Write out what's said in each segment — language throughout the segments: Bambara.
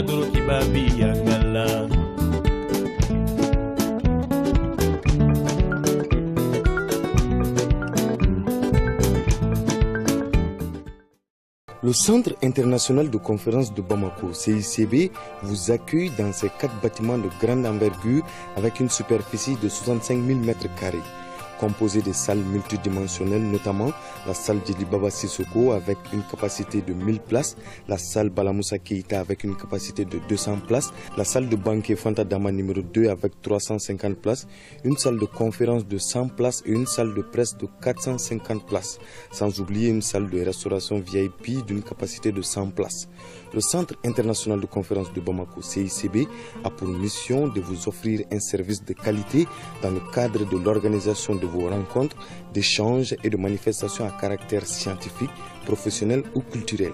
Toroki babi yangala. Le Centre international de conférences de Bamako, CICB, vous accueille dans ses 4 bâtiments de grande envergure avec une superficie de 65 000 m², composé de salles multidimensionnelles, notamment la salle Djeli Baba Sissoko avec une capacité de 1000 places, la salle Balamoussa Keïta avec une capacité de 200 places, la salle de banquet Fanta Dama numéro 2 avec 350 places, une salle de conférence de 100 places et une salle de presse de 450 places, sans oublier une salle de restauration VIP d'une capacité de 100 places. Le Centre international de conférences de Bamako, CICB, a pour mission de vous offrir un service de qualité dans le cadre de l'organisation de vos rencontres, d'échanges et de manifestations à caractère scientifique, professionnel ou culturel.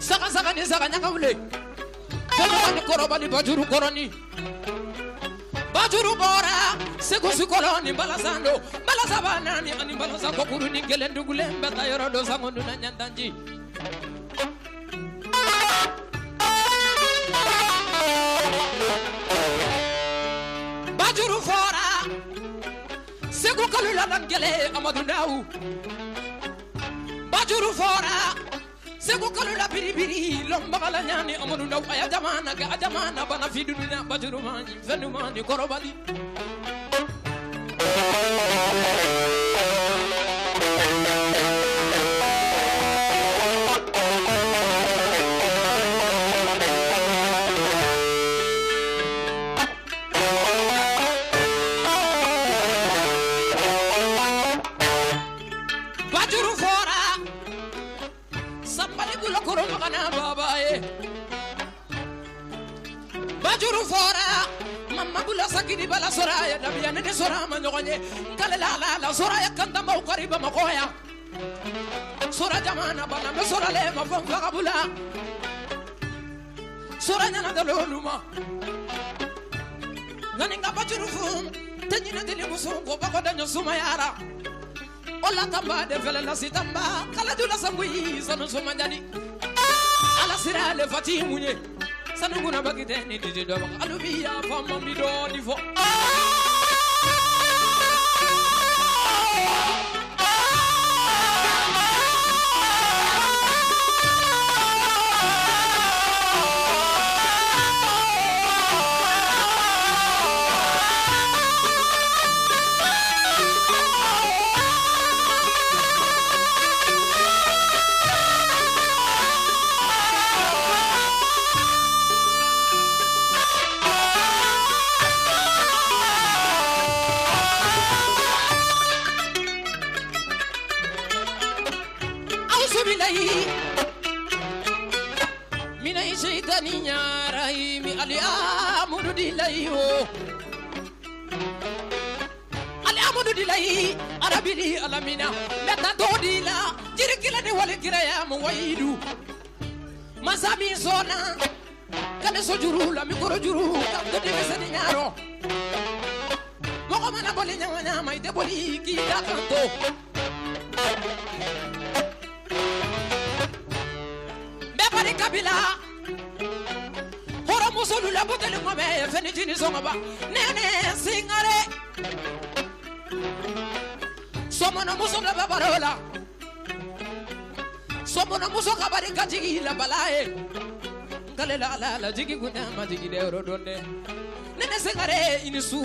Saga saga ni saga nyakawule Kolo korobani bajuru koroni Bajuru bora segu sikoloni balasando balasa nani ani balasa kokuru ni gelendugule mbeta yorodo sangondu na nyandanji Bajuru fora segu kalula nangele Amadou Ndaw Bajuru fora segu kalula biribiri lombagala nyani Amadou Ndaw aya jamana ga jamana bana fiduna bajuru mani fenumani korobali Bajuru fora mama bula sakini bala soraya dabiya ne sora ma nyogonye nkale la la la soraya kanda ma ukariba makoya sora jamana bana me sora le ma fon kabula sora nyana daloluma ngani nga bajuru fun tenyina deli musungo bakoda nyosuma yara ola tamba de fele la sitamba kala dula sangui sanu suma njani ala sira le fati munye sanunguna bagite ni didi do alubiya fama mi do ni fo Arabili alamina meta dodila jirikila ni wali kiraya muwaidu masami sona kale sojuru la mikoro juru ka de meseni nyaro moko mana boli nyama maite boli ki da kanto be bari kabila horo musolu la botele ngome feni jini songa nene singare Somono muso la barola Somono muso kabari kajigi la balae Ngale la la la jigi guna ma jigi de rodonde Nene sengare inisu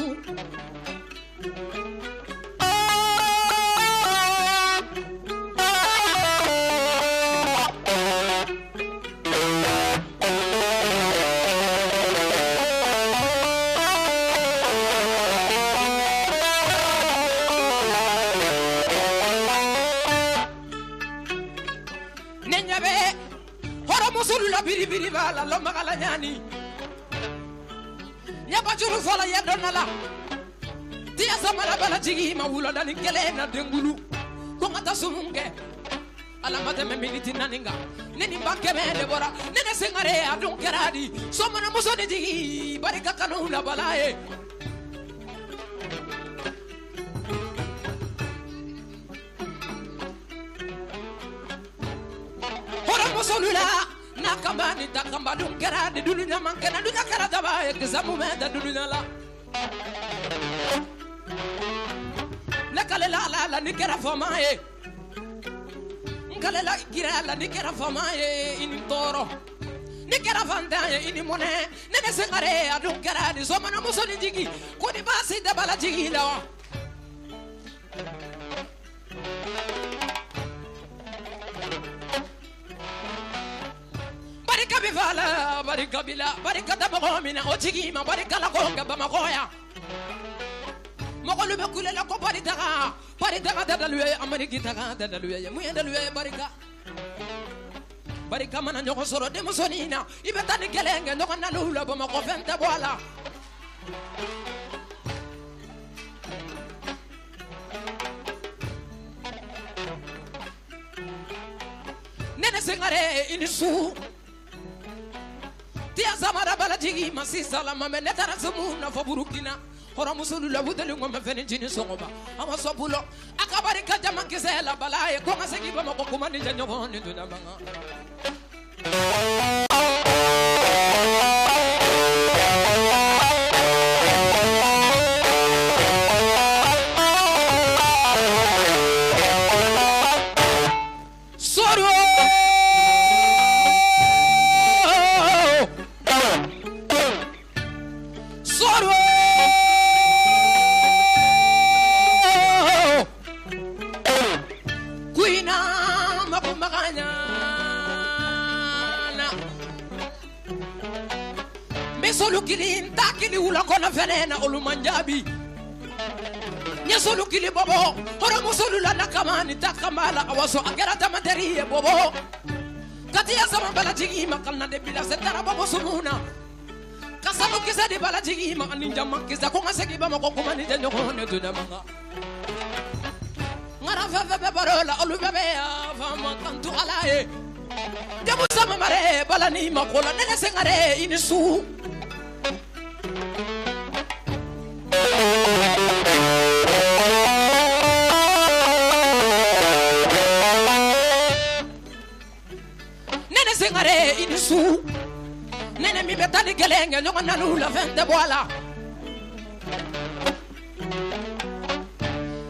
Biri bala lo magala nyani Nyabajuru fola ya donala Tia samala bala jigi ma wula dani kele na dengulu Ko ngata sumunge Ala mateme miniti naninga Nini banke me debora Nene sengare adun keradi Somona muso ni jigi barika kanu la balae Hora muso lula Nakamba ni takamba dun kera de dunya mankena dunya kera daba examu me da dunya la nakale la la la ni kera fama e ngale la gira la ni kera fama e ini toro ni kera fanda e ini mone nene sengare adun kera de somana muso ni jigi ko ni basi da bala jigi la fa la, barika bi la, barika tɛ mɔgɔ min na, o tigi ma barika la ko nka Bamakɔ yan. Mɔgɔlu bɛ kule la ko baritaga, baritaga tɛ daluya ye, Ameriki taga tɛ daluya ye, mun ye daluya ye barika? Barika mana ɲɔgɔn sɔrɔ denmusonin na, i bɛ taa ni kɛlɛ kɛ ɲɔgɔn na la Bamakɔ fɛn tɛ bɔ a la. Nene Sengare i ni su. Tiya samara balatigi ma sisan la ma mɛ ne taara se mun na fɔ Burukina. Hɔrɔnmusolu la buteli ŋɔmɛ fɛn ni jini sɔngɔba. A ma sɔn bolo. A ka barika jama kisɛ la bala ye ko n ka segin Bamakɔ kuma ni jɛ ɲɔgɔn ni dunya mankan. Fɛnɛ olu man jaabi n ye solu kili bɔbɔ hɔrɔnmusolu la na kama ni ta kama la awa sɔn a kɛra tamatɛri ye bɔbɔ katiya sama balatigi ma ka na de bila se taara bɔbɔ sumu na ka sanu kisɛ di balatigi ma ani jama kisɛ ko n ka segin Bamakɔ kuma ni tɛ ɲɔgɔn ne dunya man kan n kana fɛn fɛn bɛ baro la olu bɛɛ bɛ yafa ma kan to Ala ye jamu sama mare balani ma ko la Nene Sengare i ni su. Nene Sengare i ni su. Nene min bɛ taa ni kɛlɛ kɛ ɲɔgɔn na la fɛn tɛ bɔ a la.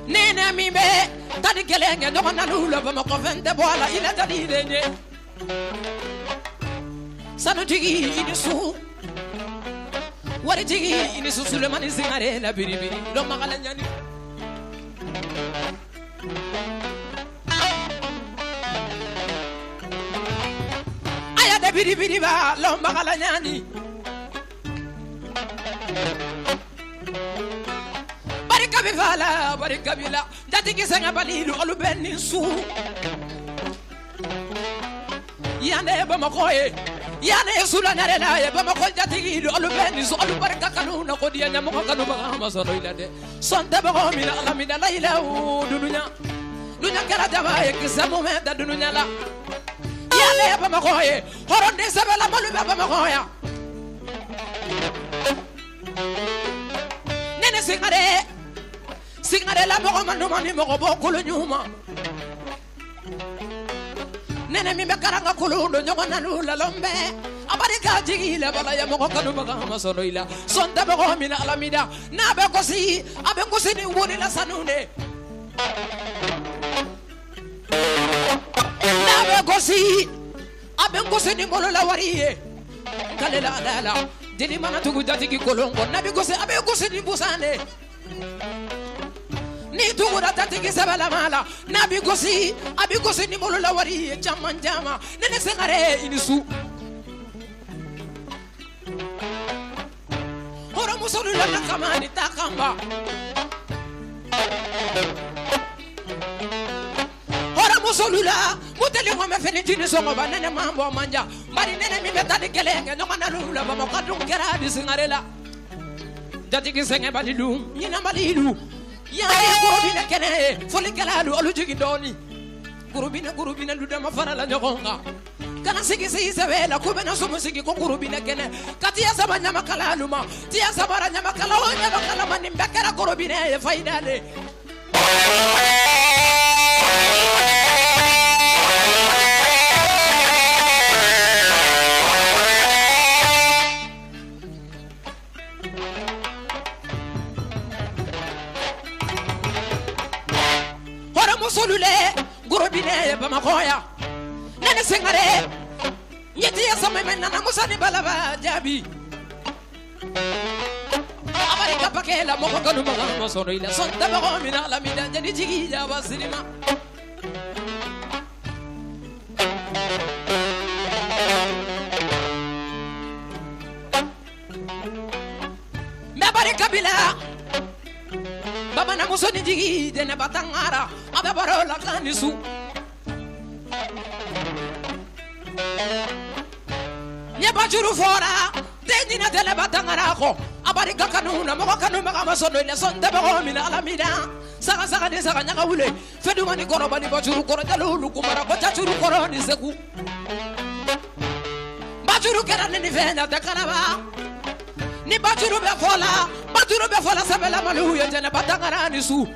Nene min bɛ taa ni kɛlɛ kɛ ɲɔgɔn na la Bamakɔ fɛn tɛ bɔ a la i la tali de ɲɛ. Sanutigi i ni su. Waritigi i ni su Sulemani Sengare la biribiri lɔnbagala ɲani. Aya de biribiri ba lɔnbagala ɲani. Barika bi fa la, barika bi la, jatigi sɛgɛnbali olu bɛ ni su. Yan de ye Bamakɔ ye. Yan ye sula ɲare la ye Bamakɔ jatigi olu bɛ ni su olu barika kanu na ko diya ɲɛmɔgɔ kanubaga ma sɔrɔ i la dɛ. Sɔn tɛ mɔgɔ min na Ala min na layilaw dununya. Dununya kɛra jaba ye kisɛ mun bɛ da dununya la. Yan ye Bamakɔ ye hɔrɔnden sɛbɛlamalu bɛ Bamakɔ yan. Nene Sengare Sengare la mɔgɔ man duman ni mɔgɔ bɔ kolo ɲuman. Nene min bɛ karanga kolon don ɲɔgɔn na la lɔnbɛ. A barika jigi la bala ye mɔgɔ kanubaga ma sɔrɔ i la. Sɔn tɛ mɔgɔ min na Ala min da n'a bɛ gosi a bɛ gosi ni wari la sanu de. N'a bɛ gosi a bɛ gosi ni bolo la wari ye. Kale la la la jeli mana tugu jatigi kolon kɔ n'a bɛ gosi a bɛ gosi ni busan de. Ni tugura jatigi sɛbɛlama la n'a bɛ gosi a bɛ gosi ni bolo la wari ye caman caman. Nene Sengare i ni su. Hɔrɔnmusolu la na kama ni ta kanba. Hɔrɔnmusolu la muteli ŋɔmɛ fɛn ni jini sɔngɔba nene man bɔ man ja. Bari nene min bɛ taa ni kɛlɛ kɛ ɲɔgɔn na la Bamakɔ dun kɛra di Sengare la. Jatigi sɛgɛnbali lu ɲinabali lu. Yan ye gorobinɛ kɛnɛ ye folikɛla lu olu jigin dɔɔni. Gorobinɛ gorobinɛ lu dama fara la ɲɔgɔn kan. Kana sigi sigi sɛbɛ la ko bɛna sumu sigi ko gorobinɛ kɛnɛ. Ka tiya saba ɲamakala lu ma tiya sabara ɲamakala o ɲamakala ma nin bɛɛ kɛra gorobinɛ ye fayida de. Hɔrɔnmusolu le gorobinɛ ye Bamakɔ yan. Nene Sengare ɲɛtiya sama mɛ nana Musa ni balaba jaabi. A barika pakɛ la mɔgɔ kanubaga ma sɔrɔ i la. Sɔn tɛ mɔgɔ min na Ala min da jeli jigi jaba sirima. N bɛ barika bila bamananmuso ni jigi Jɛnɛba Tangara a bɛ baro la kan ni su. N ye bajuru fɔra den ɲinɛ Jɛnɛba Tangara kɔ a barika kanu na mɔgɔ kanu baga ma sɔn dɔ sɔn tɛ mɔgɔ min na Ala min na saga saga ni saga ɲaga wule fɛduma ni kɔrɔba ni bajuru kɔrɔ jalo kumara ko jajuru kɔrɔ ni Segu. Bajuru kɛra ni fɛn na tɛ karaba ni bajuru bɛ fɔ la bajuru bɛ fɔ la sɛbɛla maliw ye Jɛnɛba Tangara ni su.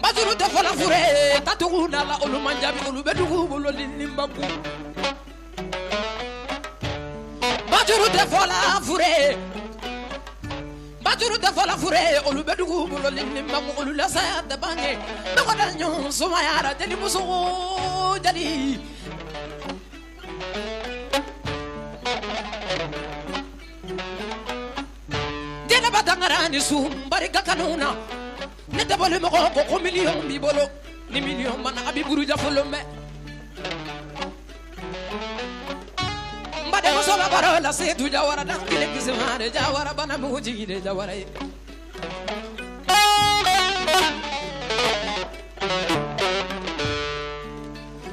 Bajuru tɛ fɔ la fure tatugu na la olu man jaabi olu bɛ dugu bolo ni nimbaku. Bajuru tɛ fɔ la fure bajuru tɛ fɔ la fure olu bɛ dugu bolo ni nimbaku olu la saya tɛ bange dɔgɔ da ɲɔgɔn sumayara jeli muso jeli. Jɛnɛba Tangara ni su barika kanu na ne dabali mɔgɔ ko ko miliyɔn b'i bolo ni miliyɔn mana a b'i buruja fɔlɔ mɛ. N badenmuso bɛ baro la Setu Jawara dan kelen kisima de Jawara bana mugu jigi de Jawara ye.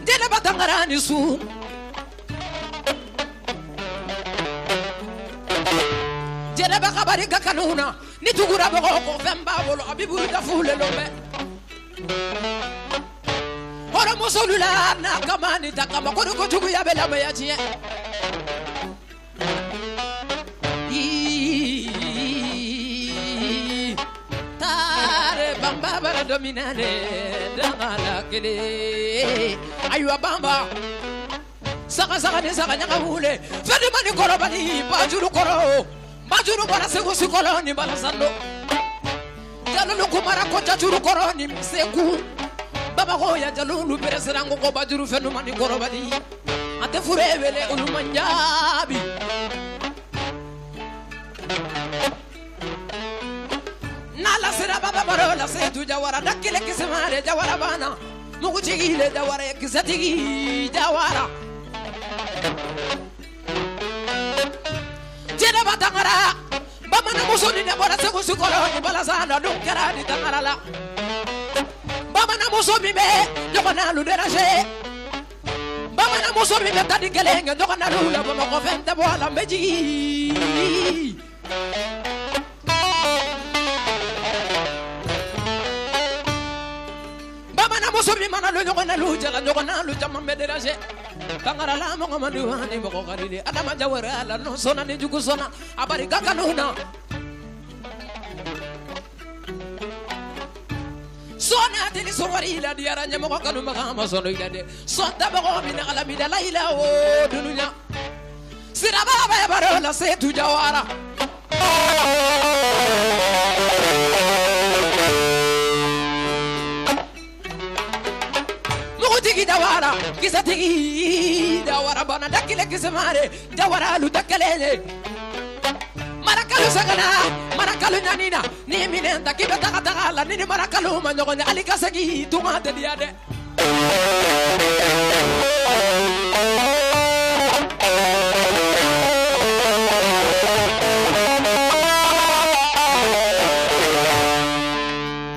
Jɛnɛba Tangara ni su. Jɛnɛba ka barika kanu na ni tugura mɔgɔ ko fɛn b'a bolo a b'i buruja fule lomɛ. Hɔrɔnmusolu la n'a kama ni ta kama ko ni kojuguya bɛ lamɛnya tiɲɛ. Taare banba bara dɔ minɛ de danga la kelen ayiwa banba saga saga ni saga ɲaga wule fɛn ma ni kɔrɔbali bajuru kɔrɔ. Bajuru bɔra Segu sikɔlɔ ni Balasando jalolu kumara ko jajuru kɔrɔ ni Segu Bamakɔ ya jalolu pɛrɛsira ko bajuru fɛn ma ni kɔrɔbali a tɛ fure wele olu man jaabi. N'Ala sera baba baro la Setu Jawara da kelen kisima de Jawara banna mugutigi le Jawara ye kisɛtigi Jawara. Jɛnɛba Tangara bamananmuso ni ne bɔra Segu sikɔlɔ ni Balasando dun kɛra ni Tangara la bamananmuso min bɛ ɲɔgɔn n'alu déranger bamananmuso min bɛ tali kelen kɛ ɲɔgɔn n'alu la Bamakɔ fɛn tɛ bɔ a la n bɛ jigin. Bamananmuso min mana lo ɲɔgɔn n'alu jala ɲɔgɔn n'alu caman bɛ déranger. Tangara la mɔgɔ man di wa ni mɔgɔ ka di de Adama Jawara la n'o sɔnna ni jugu sɔnna a barika kanu na. Sɔnna teli sɔwari la diyara ɲɛmɔgɔ kanubaga ma sɔn i la dɛ sɔn tɛ mɔgɔ min na Ala mi da la i la o dunuya. Siraba bɛ baro la Setu Jawara. Mugutigi Jawara kisɛtigi Jawara bana da kelen kisimare Jawara alu da kelen ye. Marakalu sagana marakalu ɲanina ni minɛn ta k'i bɛ taga taga la ni ni marakalu ma ɲɔgɔn ye hali ka segin tunga tɛ diya dɛ.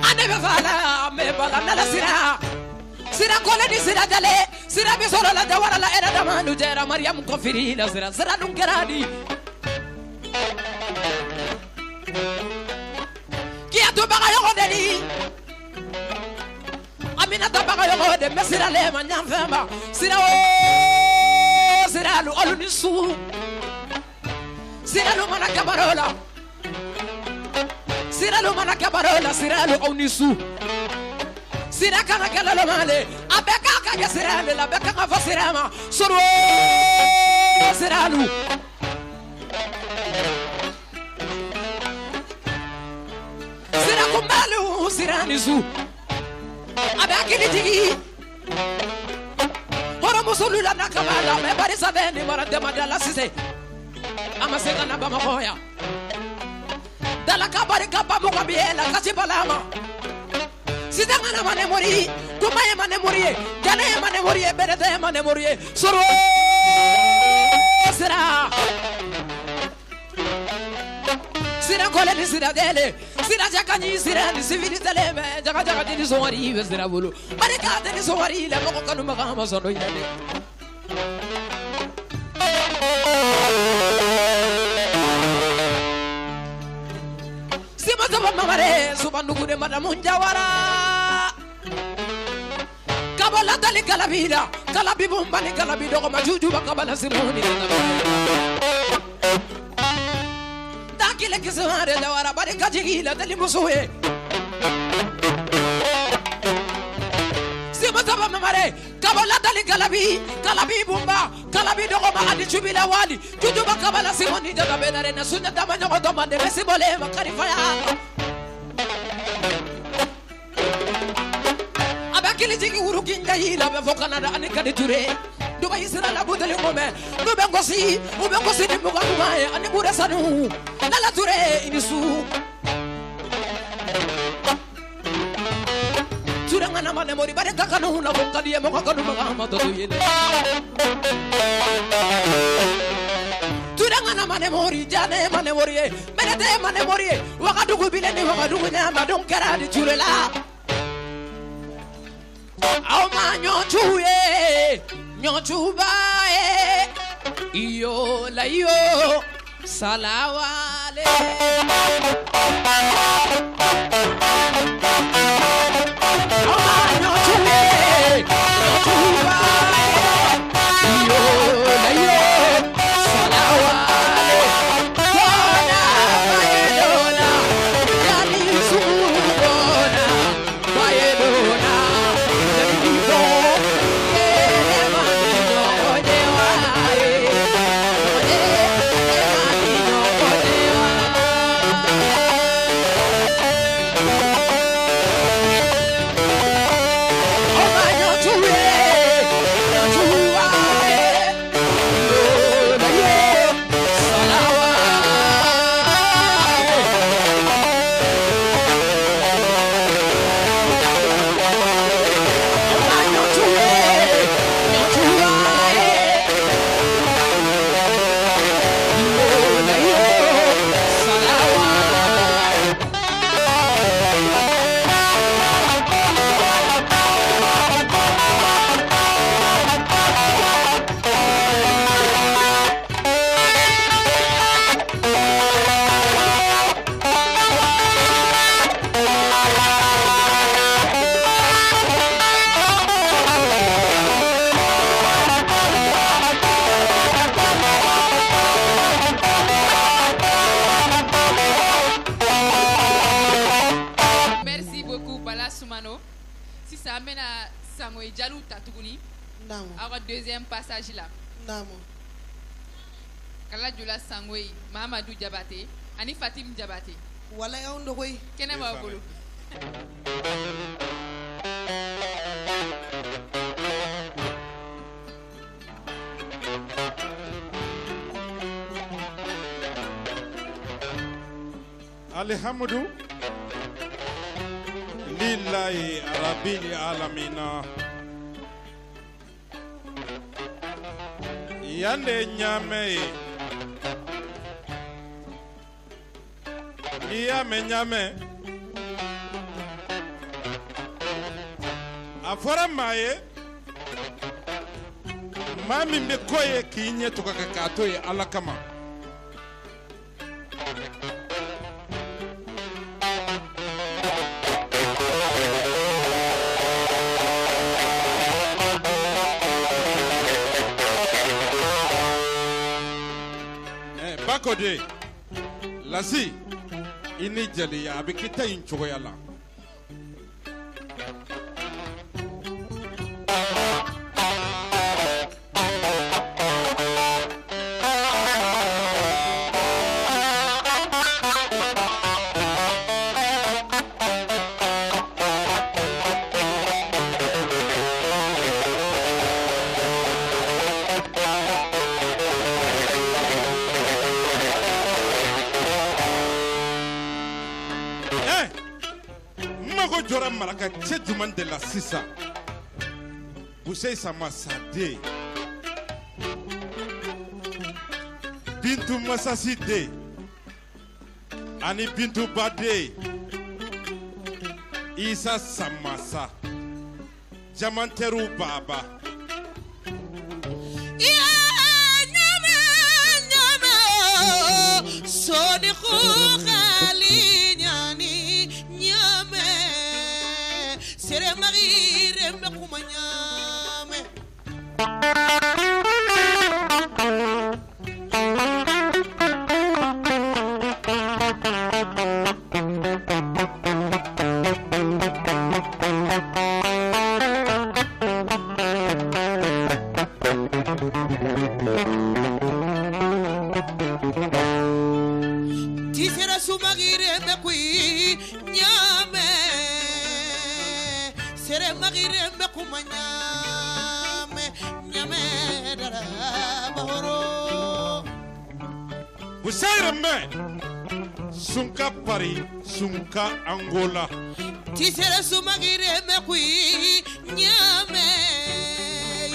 An de bɛ fa la an bɛ ba la n'Ala sera. Sira kɔlɛ ni sira jale sira bi sɔrɔ la Jawara la ɛrɛ dama lu jɛra Mariyamu kɔfiri la sira sira dun kɛra di. Kiyatu Bagayɔgɔ deli Aminata Bagayɔgɔ de bɛ sira le ma ɲanfɛn ma sira o sira lu olu ni su sira lu mana kɛ baro la sira lu mana kɛ baro la sira lu aw ni su. Sira kan ka kɛ lɔlɔma le a bɛɛ kan ka kɛ sira le la a bɛɛ kan ka fɔ sira ma soro sira lu. Sira kunbaliw sira ni su a bɛ hakili jigin hɔrɔnmusolu la n'a kama la mɛ barisa bɛ ni mara dama la Sise a ma se ka na Bamakɔ yan dalaka barika ba mɔgɔ bi e la kasi bala ma. Sisan kana ma ne mori kuma ye ma ne mori ye jale ye ma ne mori ye berete ye ma ne mori ye soro sira. Sira kɔlɛ ni sira dɛlɛ sira jaka ni sira ni sivili tɛlɛ mɛ jaga jaga ni sɔngɔri bɛ sira bolo barika tɛ ni sɔngɔri la mɔgɔ kanu maga ma sɔrɔ i la dɛ. Sima saba mamare subandugu de madamu Jawara kabala dali kalabi la kalabi bumbani kalabi dɔgɔma jujuba kabala simuni kile kisare Jawara barika jigila dali muso ye sima saba mamare kabala dali kalabi kalabi bumba kalabi dɔgɔma ani jubila wali jujuba kabala simuni jagabe nare na sunjata ma ɲɔgɔn dɔ ma de bɛ sibole ma karifaya a bɛ kili jigi wuru kinja yi la bɛ fɔ Canada ani Kadi Ture Dubai sira la buteli ngome n'u bɛ gosi u bɛ gosi ni mugan mugan ye ani bure sanu Lala Ture i ni su Ture ŋana ma ne mori bari ka kanu la ko ka di ye mɔgɔ kanu maga ma tɔ to ye dɛ Ture ŋana ma ne mori jane ma ne mori ye mɛnɛtɛ ma ne mori ye Wagadugu bilen ni Wagadugu ɲama don kɛra di Ture la aw ma ɲɔcu ye ɲɔcuba ye iyo la iyo salawale. Aw ma ɲɔcu ye ɲɔcuba ye iyo la iyo salawale. Dona baye dona jali sugona baye dona. Deuxième passage là. Naamu. Kala Jula Sangoyi, Mahamadou Diabaté, ani Fatim Diabaté. Wala anw dogoyi. Kɛnɛ b'aw bolo. Alhamdu lillahi rabbil alamina. Yan de ɲaamɛ ye n'i y'a mɛn ɲaamɛ a fɔra maa ye maa min bɛ ko ye k'i ɲɛ tugu ka k'a to ye Ala kama. Kode lasi i ni jeliya a bɛ k'i ta in cogoya la. Cɛ jumɛn de la sisan Buseyi Sama den Bintu Masasi den Ani Bintu Bade Isa Samasa Jamanteru Baba Nyame nyame soni khali nyani nyame sere magire me kuma nyame Tisera sumagire me kui nyame sere magire me kuma nyame nyame dara bahoro Busaira me Sunka Paris Sunka Angola Tisera sumagire me kui nyame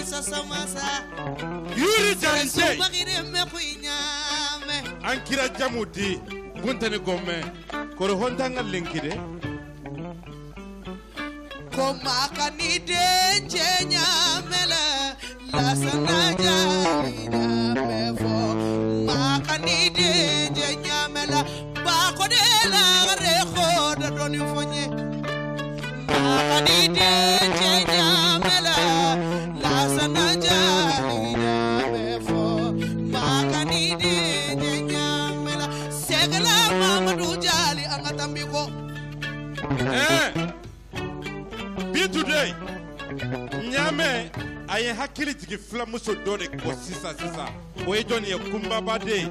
isa samasa Yuri Jarente sumagire me kui nyame Ankira Jamudi Buntani Gome Koro Hontanga Linkide Koma ni denje nyamela lasana jali nyame fo maka ni denje nyamela ba ko de la re ko da doni fonye maka ni denje nyamela lasana jali nyame fo maka ni denje nyamela segla Mamadou Jali anga tambiko Bi today Nyame aye hakili jigi flamuso dɔ de kɔ sisan sisan o ye jɔnni ye Kunbaba den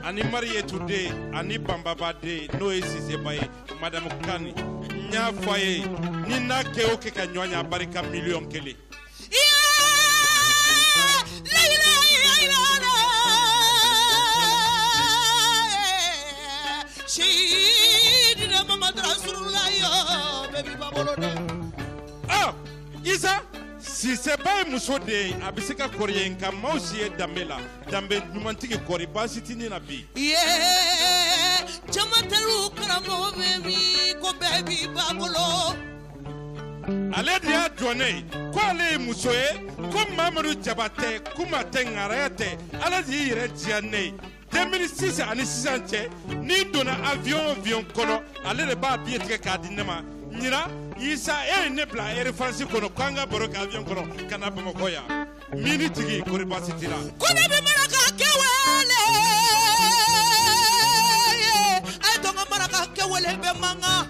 ani Mariyetu den ani Banbaba den n'o ye Siseba ye Madame Kani n y'a fɔ a ye ni n'a kɛ o kɛ ka ɲɔgɔn ye a barika 1 million. La ilaha illallah Seydina Muhammad Rasulullah yo baby babolo de Ah Isa Siseba ye muso de ye a bɛ se ka kɔri ye nka maaw si ye danbe la danbe ɲumantigi kɔri baasi ti ni na bi. Yeah jamatalu karamɔgɔ bɛ min ko bɛɛ b'i ba bolo Ale de y'a jɔ ne ye ko ale ye muso ye ko Mamadu Jabatɛ kuma tɛ ŋaraya tɛ ala de y'i yɛrɛ diya ne ye 2006 ani sisan cɛ n'i donna avion kɔnɔ ale de b'a billet tigɛ k'a di ne ma ɲina Isa e ye ne bila Air France kɔnɔ k'an ka baro kɛ avion kɔnɔ ka na Bamakɔ yan mini tigi kori baasi t'i la. Ko ne bɛ maraka kɛwale a ye to n ka maraka kɛwale bɛ mankan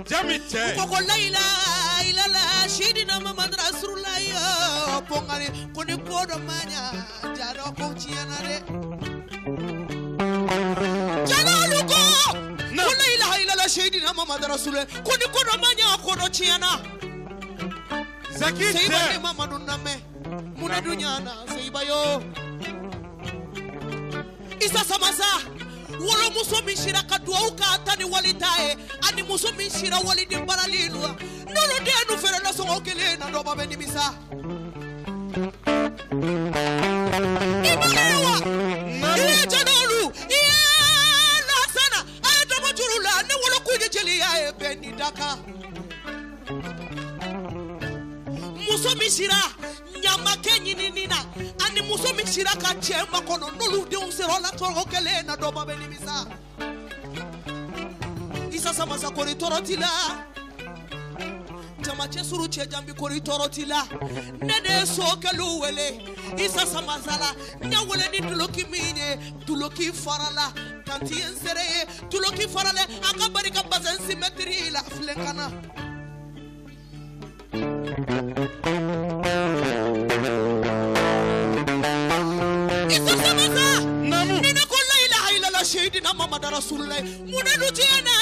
Jami cɛ ko ko la ilaha illallah Seydina Muhammad Rasulullah yo pongani ko ni ko dɔ ma ɲa ja dɔ ko tiɲɛna dɛ jalalu ko ko la ilaha illallah Seydina Muhammad Rasulullah ko ni ko dɔ ma ɲa ko dɔ tiɲɛna Zaki Seiba cɛ ne Mamadu lamɛn mun na dun ɲana Seiba yo Isa Samasa wolomuso min sira ka duwawu k'a ta ni wali ta ye ani muso min sira waliden barali la n'olu den nu fɛrɛ nasɔngɔ kelen na dɔba bɛ nimisa i ma ye wa i ye jɛnɛlu i ye lasana a ye dɔbɔ juru la ne wolo kun ye jeliya ye bɛɛ ni da kan muso min sira ɲamakɛ ɲinini na ani muso min sira ka cɛ makɔnɔ n'olu denw sera la tɔɔrɔ kelen na dɔba bɛ nimisa Isa Samasa kori tɔɔrɔ t'i la jama cɛ suru cɛ janbi kori tɔɔrɔ t'i la ne de ye sokɛliw wele Isa Samasa la n y'a wele ni duloki min ye duloki farala tanti ye n sere ye duloki farala a ka barika bazɛn simɛtiri la filɛ ka na. Isa Samasa Naamu ni ne ko la ilaha illallah Seydina Muhammad Rasulullah mun de dun tiɲɛna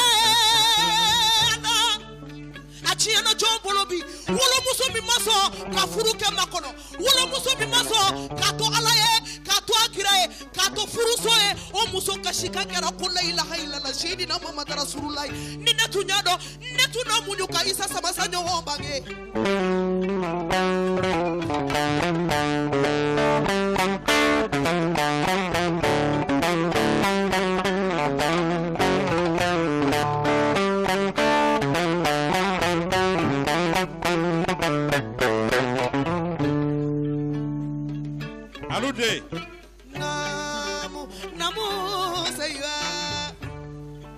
a tiɲɛna jɔn bolo bi wolomuso min ma sɔn ka furu kɛ makɔnɔ wolomuso min ma sɔn k'a to Ala ye k'a to a kira ye k'a to furuso ye o muso kasikan kɛra ko la ilaha illallah Seydina Muhammad Rasulullah ni ne tun y'a dɔn ne tun na muɲu ka Isa Samasa ɲɔgɔn bange.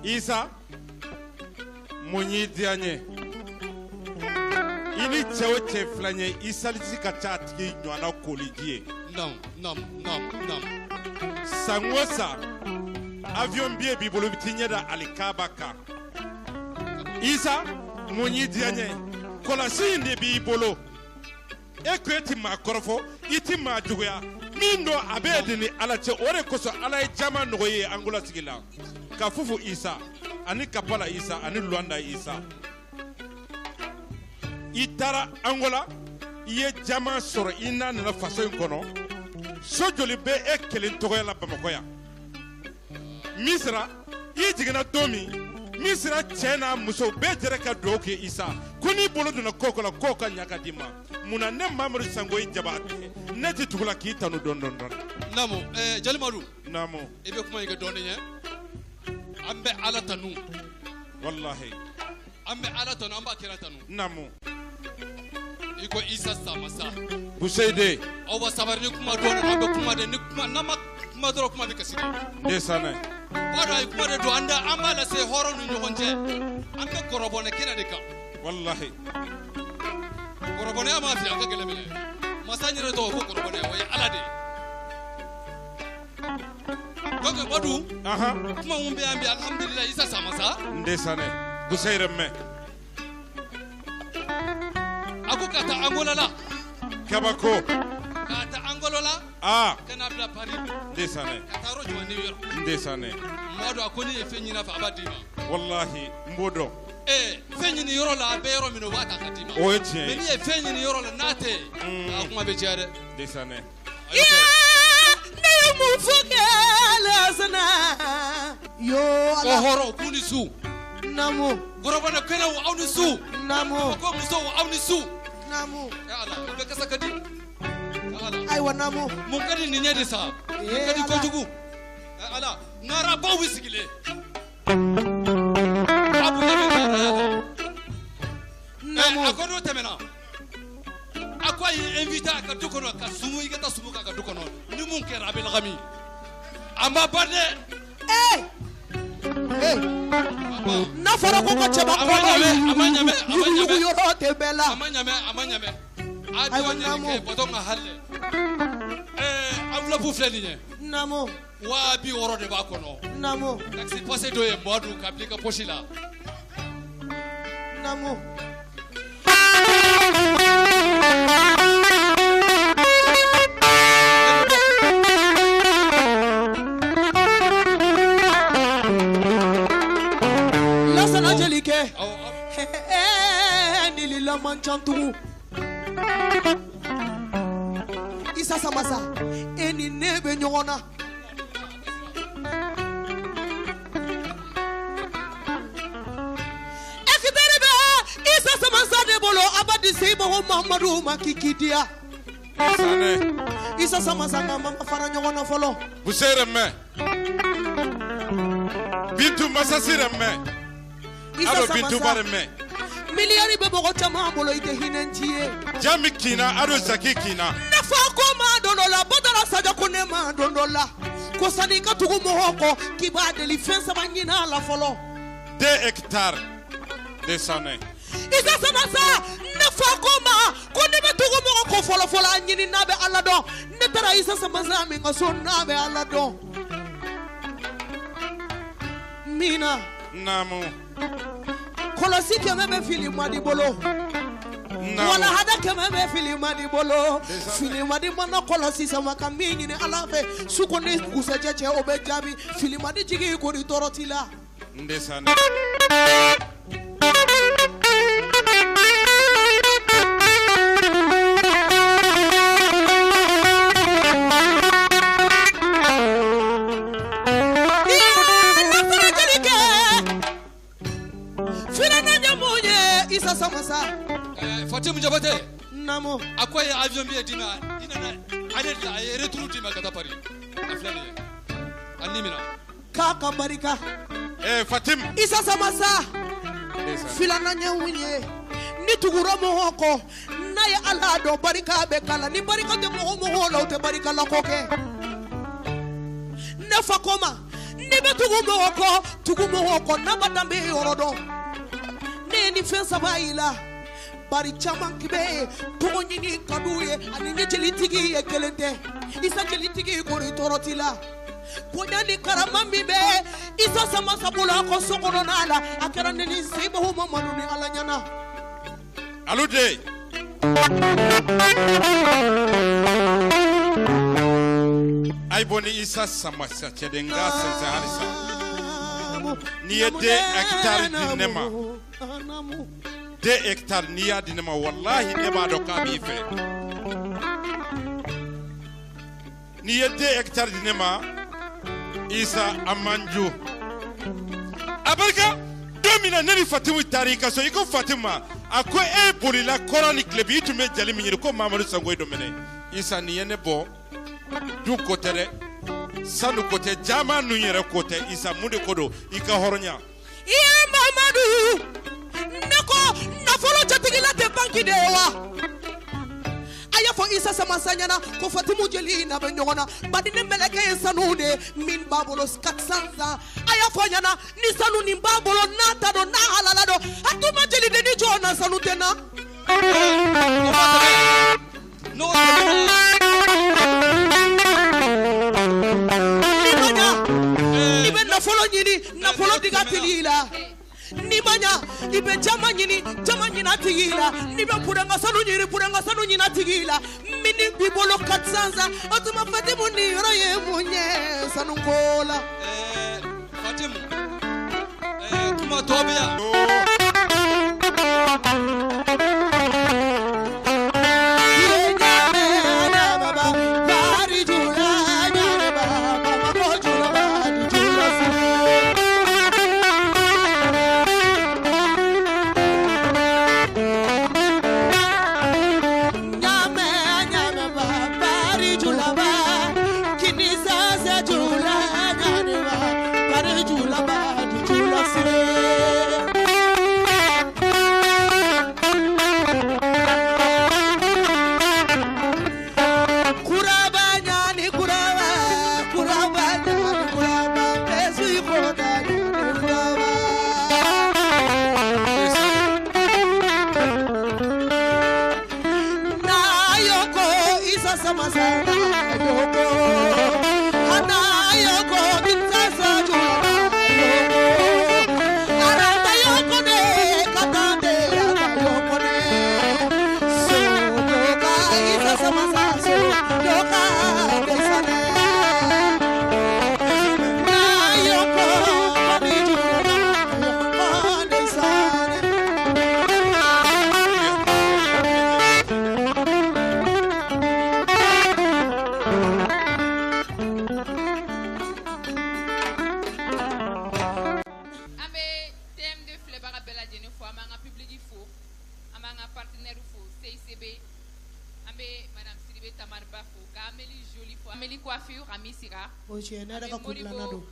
Isa mun y'i diya n ye i ni cɛ o cɛ filan ye i saliji ka ca a tigi ɲɔgɔnna koliji ye. Naamu naamu naamu naamu. San o san avion billet b'i bolo i bɛ t'i ɲɛ da alikaba kan. Isa mun y'i diya n ye kɔlɔsi in de b'i bolo e ko e ti maa kɔrɔfɔ i ti maa juguya min don a bɛ de ni Ala cɛ o de kosɔn Ala ye caman nɔgɔya i ye Angola sigi la ka Fufu Isa ani Kapala Isa ani Luanda Isa i taara Angola i ye caman sɔrɔ i n'a nana faso in kɔnɔ so joli bɛ e kelen tɔgɔya la Bamakɔ yan Misira i jiginna don min Misira cɛ n'a muso bɛɛ jɛra ka dugawu kɛ Isa ko n'i bolo donna ko ko la k'o ka ɲa ka d'i ma munna ne Mamadu Sangoyi Jabatɛ ne tɛ tugu la k'i tanu dɔɔni dɔɔni dɔɔni. Naamu Jali Madu. Naamu. I bɛ kuma in kɛ dɔɔnin ye an bɛ Ala tanu. Walahi. An bɛ Ala tanu an b'a kira tanu. Naamu. I ko Isa Samasa. Buseyide. Aw ba sabari ni kuma dɔɔnin an bɛ kuma de ni kuma n'an ma kuma dɔrɔn kuma bɛ kasi de. Ndesanɛ. B'a dɔn a ye kuma de don an da an b'a lase hɔrɔnw ni ɲɔgɔn cɛ an bɛ kɔrɔbɔnɛ kɛnɛ de kan. Walahi. Kɔrɔbɔnɛya m'a fili a ka gɛlɛn minɛ masa n yɛrɛ tɔgɔ ko kɔrɔbɔnɛ o ye Ala de ye. Donc Madu. Kuma mun bɛ yan bi alihamudulilayi Isa Samasa. Ndesanɛ Buseyire mɛn. A ko ka taa Angola la. Kabako. Ka taa Angola la. Aa. Ka n'a bila Paris. Ndesanɛ. Ka taa yɔrɔ jumɛn New York. Ndesanɛ. Madu a ko ne ye fɛn ɲini a fɛ a b'a d'i ma. Walahi n b'o dɔn. Fɛn ɲini yɔrɔ la a bɛ yɔrɔ min o b'a ta k'a d'i ma. O ye tiɲɛ ye. Mais n'i ye fɛn ɲini yɔrɔ la n'a tɛ yen. A kuma bɛ caya dɛ. Ndesanɛ. Ne ye mun fɔ kɛ Lasana. Yoo Ala. Ko hɔrɔn k'u ni su. Naamu. Gɔrɔbɔnɛ kɛnɛw aw ni su. Naamu. Ko musow aw ni su. Naamu. Ala a bɛɛ kasa ka di. Ala. Ayiwa naamu. Mun ka di nin ɲɛ de sa. Mun ka di kojugu. Ala ŋarabaw bɛ sigilen. A bonya bɛ ŋaraya la. Naamu. A ko n'o tɛmɛna. A ko a y'i invité a ka du kɔnɔ ka sumu i ka taa sumu k'a ka du kɔnɔ ni mun kɛra a bɛ lagami. A ma ban dɛ. N'a fɔra ko ka cɛba kɔnɔ yuguyugu yɔrɔ tɛ bɛɛ la. A ma ɲamɛ a ma ɲamɛ. A dɔgɔ ɲɛ kɛ bato ka hali. Enveloppe filɛ nin ye. Naamu. 60,000 de b'a kɔnɔ. Naamu. Taxi passé dɔ ye Madu ka bila i ka poche la. Naamu. Lasana jelikɛ. Nilila man ca tugun. Isa Samasa e ni ne bɛ ɲɔgɔn na. Ekitari bɛ Isa Samasa de bolo a b'a di Seyibago Mahamadu ma k'i k'i diya. Sanɛ. Isa Samasa nka ma fara ɲɔgɔn na fɔlɔ. Buseyire mɛn. Bintu Masasi yɛrɛ mɛn. Isa Ado Bintu Samasa. Ba mɛn. Miliyari bɛ mɔgɔ caman bolo i tɛ hinɛ ci ye. Jami kinna Ado Zaki kinna. Ne fa ko ma don dɔ la Badara Sadio ko ne ma don dɔ la ko sani i ka tugu mɔgɔw kɔ k'i b'a deli fɛn saba ɲini a la fɔlɔ. 2 hectares Ndesanɛ. Isa Samasa ne fa ko ma ko ne bɛ tugu mɔgɔ kɔ fɔlɔ fɔlɔ a ɲini n'a bɛ Ala dɔn ne taara Isa Samasa min ka so n'a bɛ Ala dɔn. Min na. Naamu. Kɔlɔsi 100 bɛ fili Madi bolo. Naamu. Walahada 100 bɛ fili Madi bolo. Fili Madi mana kɔlɔsi sama ka min ɲini Ala fɛ su ko ni dugusɛjɛ cɛ o bɛ jaabi fili Madi jigi ko ni tɔɔrɔ t'i la. Ndesanɛ. Lasana jelikɛ filanan ye mun ye Isa Samasa. Fatimu Jabate. Naamu. A ko a ye avion billet d'i ma i nana ale de la a ye retour d'i ma ka taa Paris. A filɛ nin ye. A ni minɛ. K'a ka barika. Fatim. Isa Samasa. Filanan ye mun ye ni tugura mɔgɔ kɔ n'a ye Ala dɔn barika bɛ k'a la ni barika tɛ mɔgɔ mɔgɔ la o tɛ barika la ko kɛ. Ne fa ko ma N'i bɛ tugu mɔgɔ kɔ, tugu mɔgɔ kɔ n'a ma danbe yɔrɔ dɔn. Ne ye nin fɛn saba y'i la. Bari caman bɛ yen, tɔgɔ ɲini ka d'u ye ani ni jelitigi ye kelen tɛ. Isa jelitigi kɔni tɔɔrɔ t'i la. Bonya ni karama min bɛ Isa Samasa bolo a ka so kɔnɔna la, a kɛra ne ni Sebahu Mamadu ni Ala ɲɛna. Alu de. Ayi bɔ ni Isa Samasa cɛ de n k'a sɛnsɛn halisa. N'i ye 2 hectares di ne ma. 2 hectares n'i y'a di ne ma, walahi ne b'a dɔn k'a b'i fɛ. N'i ye 2 hectares di ne ma, Isa a man jo. A barika don min na ne ni Fatimu taara i ka so, i ko Fatimu ma, a ko e bolila kɔrɔ ni tile bi, i tun bɛ jali min ɲini ko Mamadu Sangoyi dɔ minɛ. Isa nin ye ne bɔ, du ko tɛ dɛ, sanu ko tɛ, jama ninnu yɛrɛ ko tɛ. Isa mun de ko don, i ka hɔrɔnya. I ye Mamadu, ne ko nafolo jatigila tɛ banki de ye wa? A y'a fɔ Isa Samasa ɲɛna ko Fatimu jeli n'a bɛ ɲɔgɔn na, bari ne mɛlɛkɛ ye sanu de ye min b'a bolo 400 ans. A y'a fɔ a ɲɛna ni sanu nin b'a bolo n'a ta don n'a halala don, a tun ma jeli den ni jɔ na sanu tɛ na. N'i ma ɲa, i bɛ nafolo ɲini, nafolo diga tigi la. N'i ma ɲa, i bɛ jama ɲini, jama ɲini a tigi la. N'i bɛ puranga sanu ɲini, puranga sanu ɲini a tigi la. Min b'i bolo 400 ans, o tuma Fatimu nin yɔrɔ ye mun ye sanuko la? Fatimu, kuma tɔ bɛ yan.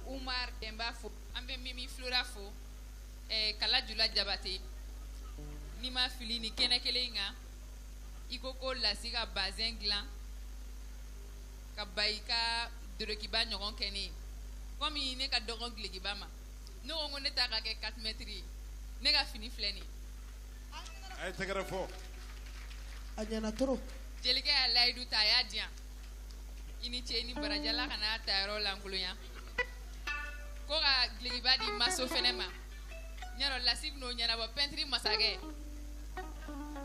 Umar Demba fo, an bɛ Mimi Flora fo, Kala Jula Jabate. N'i ma fili ni kɛnɛ kelen in kan, i ko ko Lasi ka bazɛn dilan ka ba i ka dorokiba ɲɔgɔn kɛ ne ye. Komi ne ka dɔgɔn dulokiba ma, ne ko ne ta ka kɛ 4 mètres ye, ne ka fini filɛ nin ye. A ye tɛgɛrɛ fɔ. A ɲɛna trop. Jelikɛ y'a layidu ta, a y'a di yan. I ni ce ni baraji, Ala kana ta yɔrɔ lankolonya. Ko ka dulokiba di maso fɛnɛ ma. N y'a dɔn Lasi bɛn'o ɲɛnabɔ, pɛntiri masakɛ.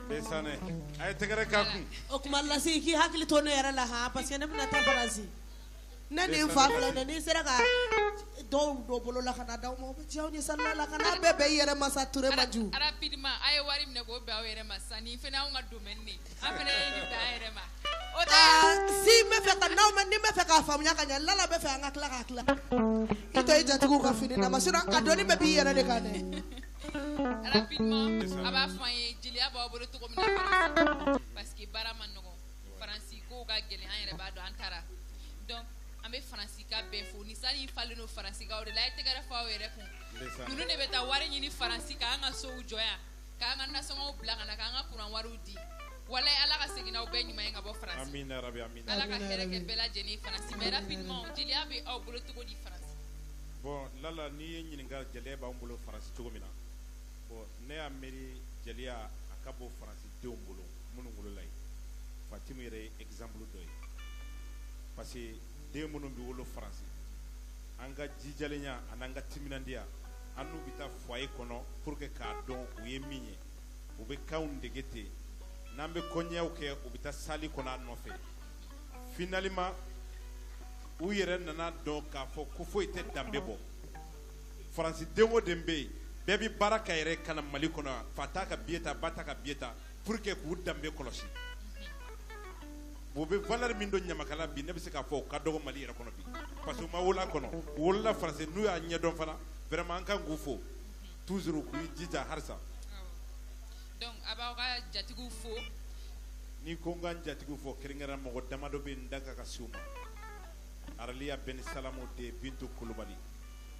Ndesanɛ, a ye tɛgɛrɛ k'a kun. O tuma Lasi k'i hakili to ne yɛrɛ la han, parce que ne bɛna taa Faransi. Ne ni n fa filɛ nin ye, n'i sera ka dɔw don bolo la ka na d'aw ma, o bɛ diya aw ni sanu la ka n'a bɛɛ bɛn i yɛrɛ ma sa Ture Maju. Rapidement, a ye wari minɛ k'o bɛn aw yɛrɛ ma sisan, nin fɛnɛ anw ka domaine de ye, an fɛnɛ ye nin bɛn an yɛrɛ ma. O tɛ. Si n bɛ fɛ ka n'aw ma, ni n bɛ fɛ k'a faamuya ka ɲɛ, Lala bɛ fɛ an ka tila k'a tila. I to i jatigiw ka fini na ma, sinon a dɔnni bɛɛ b'i yɛrɛ de kan dɛ. Rapidement, a b'a fɔ an ye jeliya b'aw bolo cogo min na Faransi, parce que baara ma nɔgɔn, Faransi kow ka gɛlɛn, an yɛrɛ b'a dɔn an taara. Donc an bɛ Faransi ka bɛɛ fo, ni sani in falen don Faransikaw de la, a ye tɛgɛrɛ fɔ aw yɛrɛ kun. Ninnu de bɛ taa wari ɲini Faransi k'an ka sow jɔ yan, k'an ka nasɔngɔw bila ka na, k'an ka kuran wariw di. Walayi Ala ka segin n'aw bɛɛ ɲuman ye ka bɔ Faransi. Amina rabi, amina. Ala ka hɛrɛ kɛ bɛɛ lajɛlen ye Faransi. Mais rapidement, jeliya bɛ aw bolo cogo di Faransi? Lala, n'i ye ɲininka jeliya b'an bolo Faransi cogo min na, bon, ne y'a miiri jeliya a ka bon Faransi denw bolo minnu wolola yen. Fatimu yɛrɛ ye exemple dɔ ye, parce que den minnu bɛ wolo Faransi, an ka jijalenya ani an ka timinandiya, an n'u bɛ taa foyer kɔnɔ pour que k'a dɔn u ye min ye. U bɛ kanw dege ten, n'an bɛ kɔɲɛw kɛ, u bɛ taa salle kɔnɔ an nɔfɛ. Finalement u yɛrɛ nana dɔn k'a fɔ ko foyi tɛ danbe bɔ. Faransi den o den bɛ yen, bɛɛ bɛ baara kɛ yɛrɛ ka na Mali kɔnɔ yan, fa t'a ka billet ta, ba t'a ka billet ta, pour que k'u danbe kɔlɔsi. U bɛ valeur min don ɲamakala bi, ne bɛ se k'a fɔ o ka dɔgɔ Mali yɛrɛ kɔnɔ bi, parce que u ma wolo a kɔnɔ, u wolola Faransi, n'u y'a ɲɛdɔn fana, vraiment an kan k'u fo toujours, k'u jija halisa. Donc a b'aw ka jatigiw fo. N'i ko n ka n jatigiw fo, kɛrɛnkɛrɛn mɔgɔ damadɔ bɛ yen, n da ka se u ma. Araliya Bɛni Salamu de Bintu Kulubali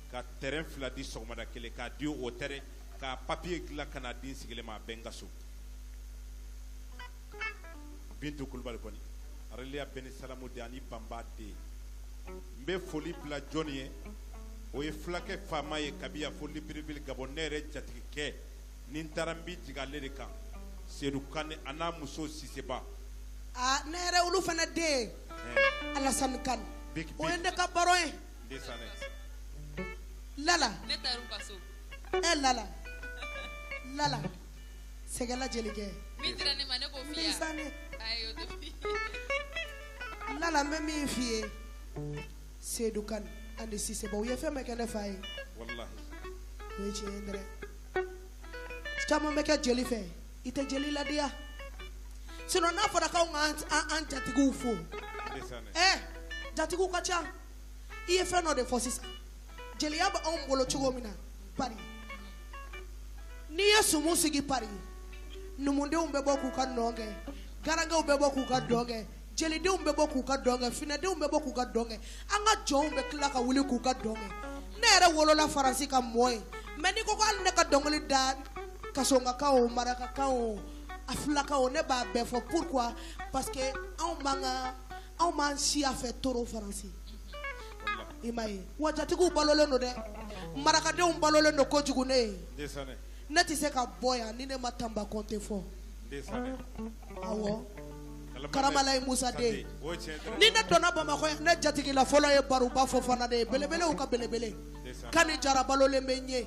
ka terrain 2 di sɔgɔmada kelen, k'a di o terrain k'a papier dilan ka n'a di n sigilen ma, a bɛɛ n ka so. Bintu Kulubali kɔni, Araliya Bɛni Salamu de ani Banba den. N bɛ foli bila jɔnni ye? O ye fulakɛ faama ye kabi yan fo Libreville, Gabon. Ne yɛrɛ jatigikɛ, ni n taara n b'i jigin ale de kan, Seydou Kane a n'a muso Siseba. Aa, ne yɛrɛ olu fana den Alassane Kane, o ye ne ka baron ye. Lala, ne taar'u ka so. Ɛ Lala, Lala, sɛgɛla jelikɛ. Min dira ne ma, ne k'o f'i ye. Ayi, o tɛ f'i ye. Lala, n bɛ min f'i ye, Seydou Kane ani Siseba, u ye fɛn bɛɛ kɛ ne fa ye. Walahi. O ye tiɲɛ ye dɛ. Caman bɛ kɛ jeli fɛ, i tɛ jeli ladiya. Sinon n'a fɔra k'anw ka an jatigiw fo, ɛ jatigiw ka ca. I ye fɛn dɔ de fɔ sisan, jeliya bɛ anw bolo cogo min na Paris, n'i ye sumu sigi Paris, numudenw bɛ bɔ k'u ka nɔn kɛ, garankɛw bɛ bɔ k'u ka dɔn kɛ, jelidenw bɛ bɔ k'u ka dɔn kɛ, finɛdenw bɛ bɔ k'u ka dɔn kɛ, an ka jɔnw bɛ tila ka wuli k'u ka dɔn kɛ. Ne yɛrɛ wolola Faransi ka mɔ ye, mais n'i ko ko hali ne ka dɔnkili da kasonkakan o, marakakan o, a filakan o, ne b'a bɛɛ fɔ. Pourquoi? Parce que anw b'an ka, anw b'an siya fɛ toro Faransi. I m'a ye wa, jatigiw balolen don dɛ, marakadenw balolen don kojugu. Ne ye, ne tɛ se ka bɔ yan ni ne ma Tanba Kɔnte fɔ. Awɔ, Karamalayi Musa den. Ni ne donna Bamakɔ yan, ne jatigila fɔlɔ ye Baruba Fofana de ye, belebelew ka belebele. Kani Jara balolen bɛ n ye.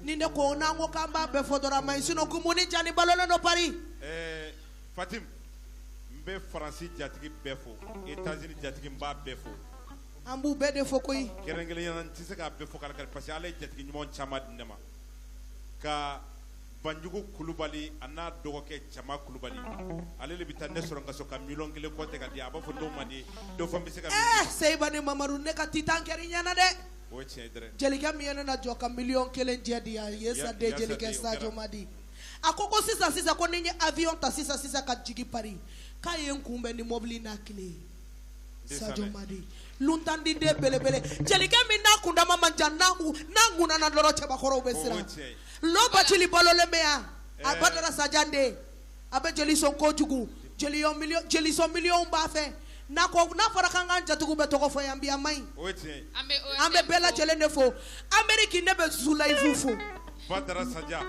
Ni ne ko n'an ko k'an b'a bɛɛ fɔ dɔrɔn a ma ɲi, sinon Gumuni Jani balolen don Paris. Fatim, n bɛ Faransi jatigi bɛɛ fo, États-Unis jatigi n b'a bɛɛ fo. An b'u bɛɛ de fo koyi. Kɛrɛnkɛrɛnnenya la, n tɛ se k'a bɛɛ fo k'a lakari, parce que Ala ye jatigi ɲuman caman di ne ma. Ka Banjugu Kulubali a n'a dɔgɔkɛ Jama Kulubali, ale de bɛ taa ne sɔrɔ n ka so ka 1 miliyɔn kɔtɛ ka di, a b'a fɔ n'o man di dɔ fɔ n bɛ se ka min di. Seyiba ni Mamadu, ne ka titan kɛra i ɲɛna dɛ. O ye tiɲɛ ye dɛrɛ. Jelikɛ min ye ne lajɔ ka 1 miliyɔn jɛ di yan, Yesa den jelikɛ Sadio Madi. A ko ko sisan sisan ko ni n ye avion ta sisan sisan ka jigin Paris, k'a ye n kunbɛn ni mobili n'a clé ye. Sadio Madi, luntandi den belebele, jelikɛ min n'a kundama man jan, n'a ŋunana dɔrɔn cɛbakɔrɔw bɛ siran. Lo Bacili balolen bɛ yan, a Badara Sajan den, a bɛ jeli sɔn kojugu, jeli sɔn miliyɔnw b'a fɛ. N'a ko n'a fɔra k'an k'an jatigiw bɛɛ tɔgɔ fɔ yan bi, a man ɲi. An bɛ bɛɛ lajɛlen de fo. Amérique, ne bɛ Zulayifu fo. Badara Sajan.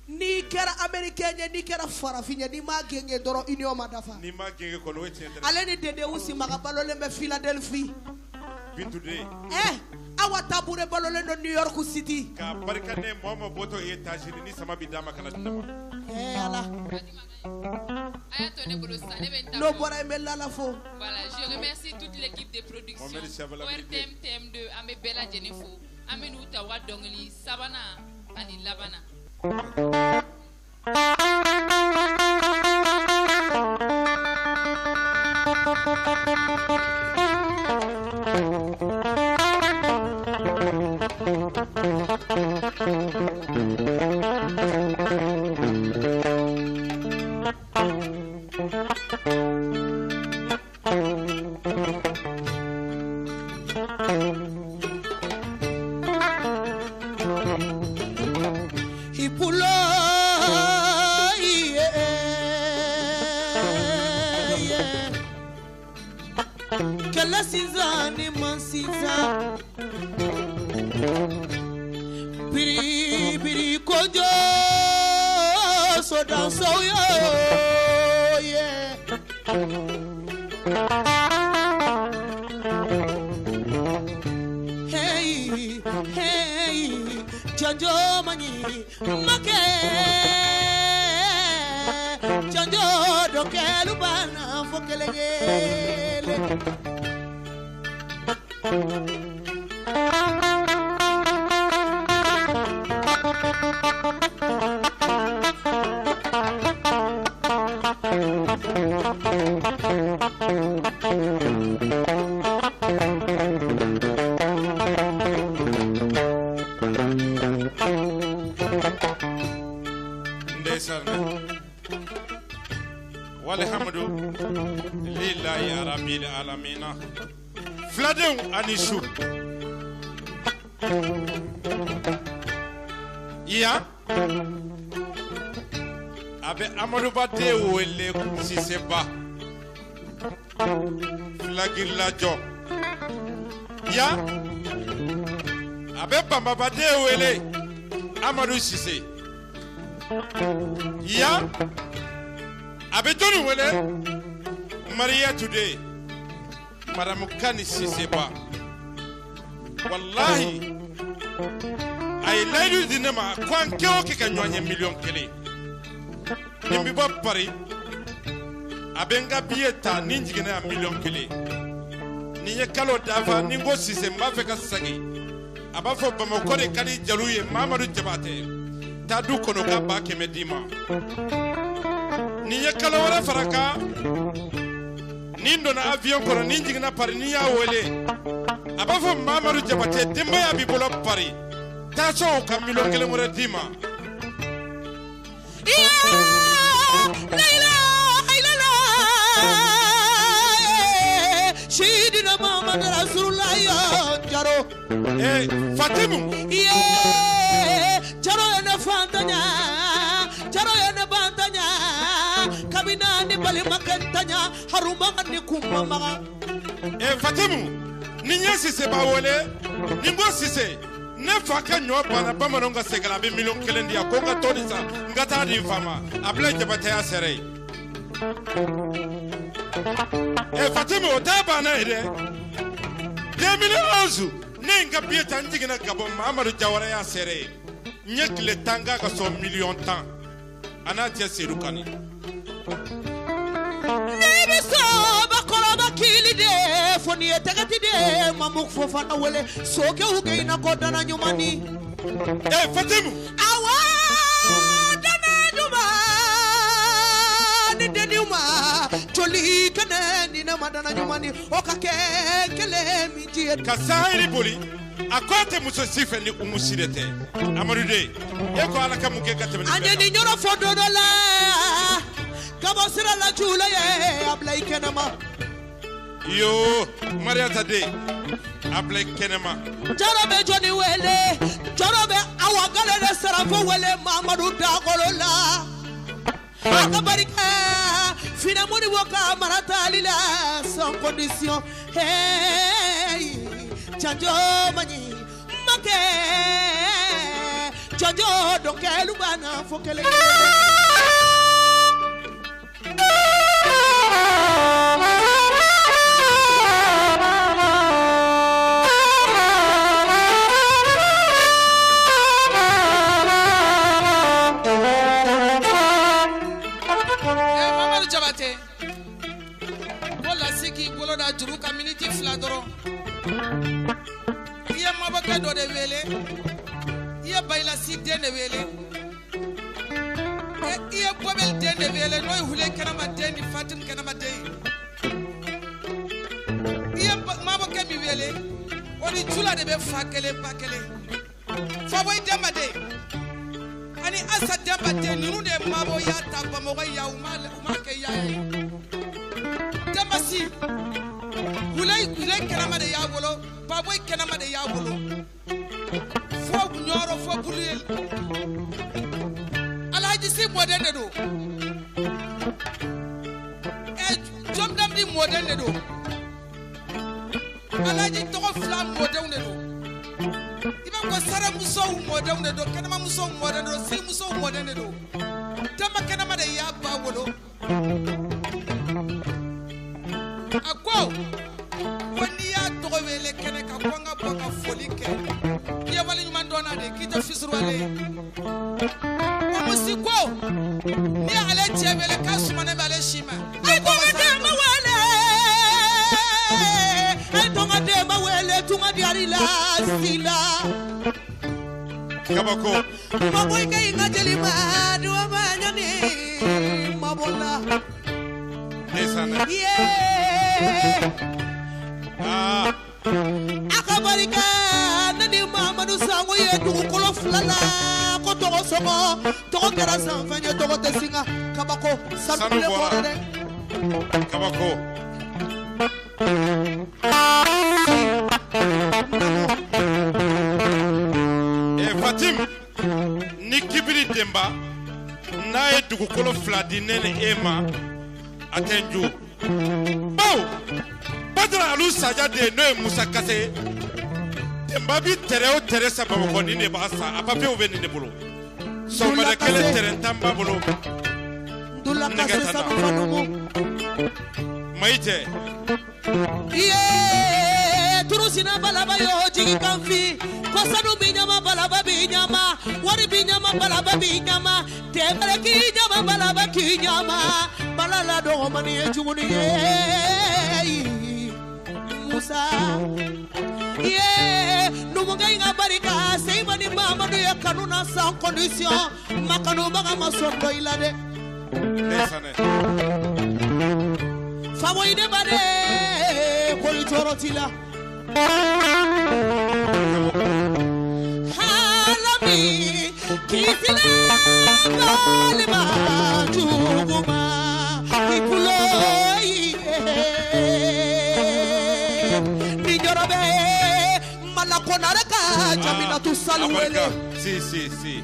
N'i kɛra américain ye, n'i kɛra farafin ye, n'i m'a genge dɔrɔn union ma dafa. N'i m'a genge kɔni, o ye tiɲɛ dɛ. Ale ni Dedewu Simaga balolen bɛ Philadelphie. Bintu den. Awa Tabure balolen don New York City. K'a barika ne mɔgɔ ma bɔtɔ ye États-Unis, ni sama bɛ d'a ma ka na di ne ma. Ala. A y'a to ne bolo sisan, ne bɛ n ta N'o fɔ. bɔra yen, n bɛ Lala fo. Voilà, je remercie toute l'équipe de production. ORTM TM2, an bɛ bɛɛ lajɛlen fo. An bɛ n'u ta u ka dɔnkili sabanan ani labanna. Kɛlɛ sinsan ni man sinsan. Jojo so dan so yo yeah. Hey hey Jojo mani make Jojo dokelu bana fokelele. Ndeysaan walhamdu lillahi rabbil alamina. Filadenw ani su yan a bɛ Amaduba den wele Siseba Filagirilajɔ. Yan a bɛ Banbaba den wele Amadu Sise. Yan a bɛ jɔnni wele Mariyatu den Madame Kani Siseba. Walahi a ye layidu di ne ma ko an kɛ o kɛ ka ɲɔgɔn ye 1,000,000. Ni n bɛ bɔ Paris a bɛ n ka billet ta ni n jiginna yan 1,000,000. Ni n ye kalo dafa ni n ko Sise n b'a fɛ ka segin a b'a fɔ Bamakɔ de ka di jeliw ye Mamadu Jabatɛ taa du kɔnɔ ka 100,000 d'i ma. Ni n ye kalo wɛrɛ fara kan ni n donna avion kɔnɔ ni n jiginna Paris ni n y'a wele a b'a fɔ Mamadu Jabatɛ denbaya b'i bolo Paris taa so ka 1,000,000 wɛrɛ d'i ma. Sidina Muhammad Rasulullah Jaro. Eh Fatimu. Yeah, Jaro ene fantanya, Jaro ene bantanya, kabina ni balima kentanya, haruma ni kumama. Eh Fatimu, ni n ye Sise ba wele, ni n ko Sise, ne fa ka ɲɔ banna bamananw ka segin a bɛ 1,000,000 di yan ko n ka tɔni san n ka taa di n fa ma a bila Jabatɛya sɛrɛ ye. Eh Fatimu o t'a banna ye dɛ. 2011 ne ye n ka billet ta n jiginna Gabon Mamadu Jawara y'a sɛrɛ ye. N ye tile 10 k'a ka sɔn 10,000,000 a n'a cɛ Sedu Kani. Ne bɛ sɔn kɔrɔba kili de fo n'i ye tɛgɛti de Mamu Fofana wele sokɛw kɛ i n'a ko dana ɲuman ni. Eh Fatimu. Awɔ dana ɲuman ni denniw ma joli kɛnɛ ni ne ma dana ɲuman ni o ka kɛ kelen min ji ye. Ka saheli boli a ko a tɛ muso si fɛ ni Umu si de tɛ. Amadu den e ko Ala ka mun kɛ ka tɛmɛ nin bɛɛ kan. An ye nin yɔrɔ fɔ don dɔ la. Kabɔ sira la jula ye a bila i kɛnɛma. Yo Mariata den a bila i kɛnɛma. Jaro bɛ jɔnni wele Jaro bɛ Awa Gale de Sarafo wele Mamadu Dagolo la. A ka barika Finamuni bɔ ka mara tali la sans condition. Hey Janjo maɲi makɛ Janjo dɔnkɛlu banna fo kelen. Mamadu Jabate ko lasi k'i bolo da juru ka miniti 2 dɔrɔn. I ye mabɔkɛ dɔ de wele, i ye Bayilasi den de wele, i ye Bɔbɛli den de wele n'o ye Hule Kɛnɛma den ni Fatimu Kɛnɛma den ye. I ye mabɔkɛ min wele o ni Jula de bɛ fa kelen ba kelen. Faboyi Denba den ani Asa Denba den ninnu de ye mabɔya ta Bamakɔ yan u ma kɛ yaya ye. Denba si Hule Kɛnɛma de y'a wolo, Baboyi Kɛnɛma de y'a wolo. Fo Ɲɔrɔ fo Buluyeli. Alhaji Si mɔden de don. Jɔn mɔden de don. Alhaji tɔgɔ 2 mɔdenw de don. I bɛ ko saramusow mɔdenw de don, kɛnɛmamusow mɔden de don, sirimusow mɔden de don. Denba kɛnɛma de y'a ba wolo. A ko n'i y'a tɔgɔ wele kɛnɛ kan ko n ka bɔ ka foli kɛ, k'i ye waleɲuman dɔn na de, k'i tɛ fisuruwale ye. Umu Si ko ni ale cɛ wele k'a sumanen bɛ ale si ma. Ay tɔgɔ denba wele, ay tɔgɔ denba wele, tunga diyari la si la. Kabako. Mabɔ i ka i ka jeli ma, duwa ma ɲani mabɔ la. Ndeysaan. Ye. Ah. A ka barika ne ni Mamadu Sango ye dugukolo fila la ko tɔgɔ sɔngɔ tɔgɔ kɛra sanfɛn ye tɔgɔ tɛ singa kabako sanu Sanu bɔra bɔra. dɛ. Kabako. Eh, Fatim, ni kibiri Denba n'a ye dugukolo fila di ne ni e ma, a tɛ n jo. Bawo Badara Alu Saja den n'o ye Musa Kase ye, Denba bi tɛrɛ o tɛrɛ san Bamakɔ nin de b'a san, a papiyew bɛ nin de bolo. Sɔgɔmada kelen tɛrɛn tan b'a bolo. Dula Nɛgɛ kase t'a la. sanu fanumu. Mayi cɛ. Iye turusina balaba yo jigi kan fi ko sanu bi ɲama balaba bi ɲama wari bi ɲama balaba bi ɲama tɛmɛrɛ k'i ɲama balaba k'i ɲama balala dɔgɔmani ye juguni ye Musa iye numukɛ in ka barika Seyba ni Mamadu ye kanu na sans condition ma kanubaga ma sɔn dɔ i la dɛ. Ndeysaan. Fawoyi de ba de koli tɔɔrɔ t'i la. Halami kisila balima juguma ikulo ye ni jɔrɔ bɛ Malakonare ka Jaminatu Salu wele. Abarika. Si si si.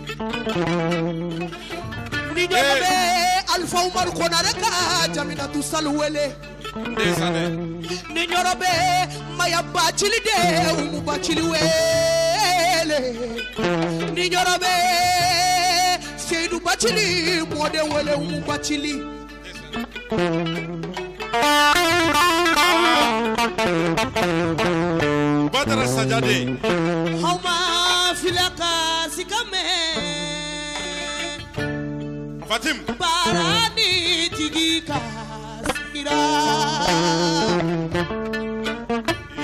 Ni jɔrɔ bɛ Alpha Umaru Konare ka Jaminatu Salu wele. Ndeysaan. Ni yɔrɔ bɛ Maya Bacili de Umu Bacili wele. Ni yɔrɔ bɛ Seyidu Bacili mɔden wele Umu Bacili. Badara Saja den. Aw ma fila ka sika mɛn. Fatim. Baara ni tigi ka sira.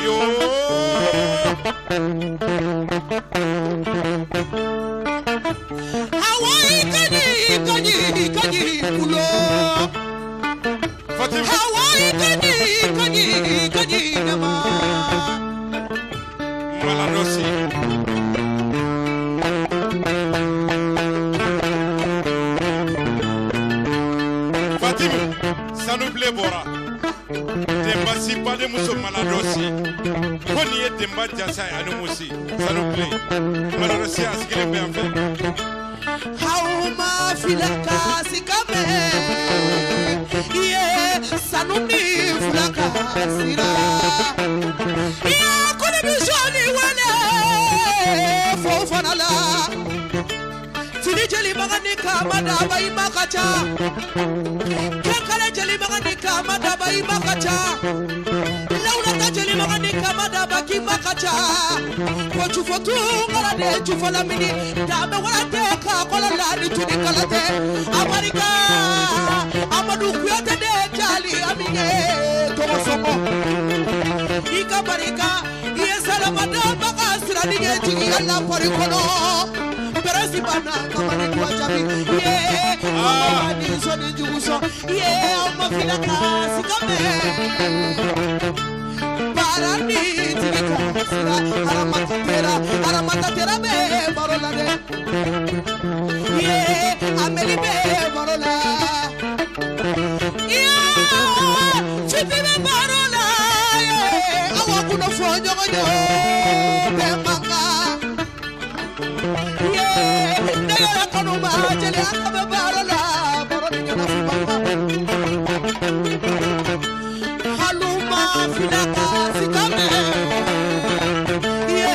Yo. Awa i kaɲi kaɲi kaɲi kulo. Fatim. Awa i kaɲi kaɲi kaɲi nama. Maladosi. Fatim, sanu bilen bɔra. Denba si badenmuso Maladosi. Ko nin ye Denba jasa ye ani Musi. Sanu bilen. Maladosi a sigilen bɛ yan fɛ. Aw ma fila ka sika mɛn. Iye sanu ni fila ka sira. Iye ko ne bi sɔɔni wele fo fana la. Tini jelibaga ni kama daba i ma ka ca. Kɛnkɛlɛ jelibaga ni kama daba i ma ka ca. Lawulata jelibaga ni kama daba k'i ma ka ca. Ko jufo tungala de jufo lamini. Dabe wala tɛ ka kɔlɔ la ni tuni kala tɛ. Abarika Amadu Kuyate de jali aminye tɔgɔ sɔngɔ. I ka barika i ye salama dabaga sirani ɲɛ jigiya la pɔri kɔnɔ. Pɛrɛsi banna kamalen duwa jaabi. Ye mɔgɔ ni sɔn ni jugu sɔn. Ye aw ma fila ka sika mɛn. Baara ni tigi ka sira haramata tera haramata tera bɛ baro la dɛ. Ye ameli bɛ baro la. Ye fifi bɛ baro la. Ye awa kunnafɔ ɲɔgɔn ye bɛɛ man kan. Ye ne yɛrɛ kanu ma jeli a ka bɛ baro la baro ni ɲɛnafin man kan. Haluma fila ka sika mɛn. Ye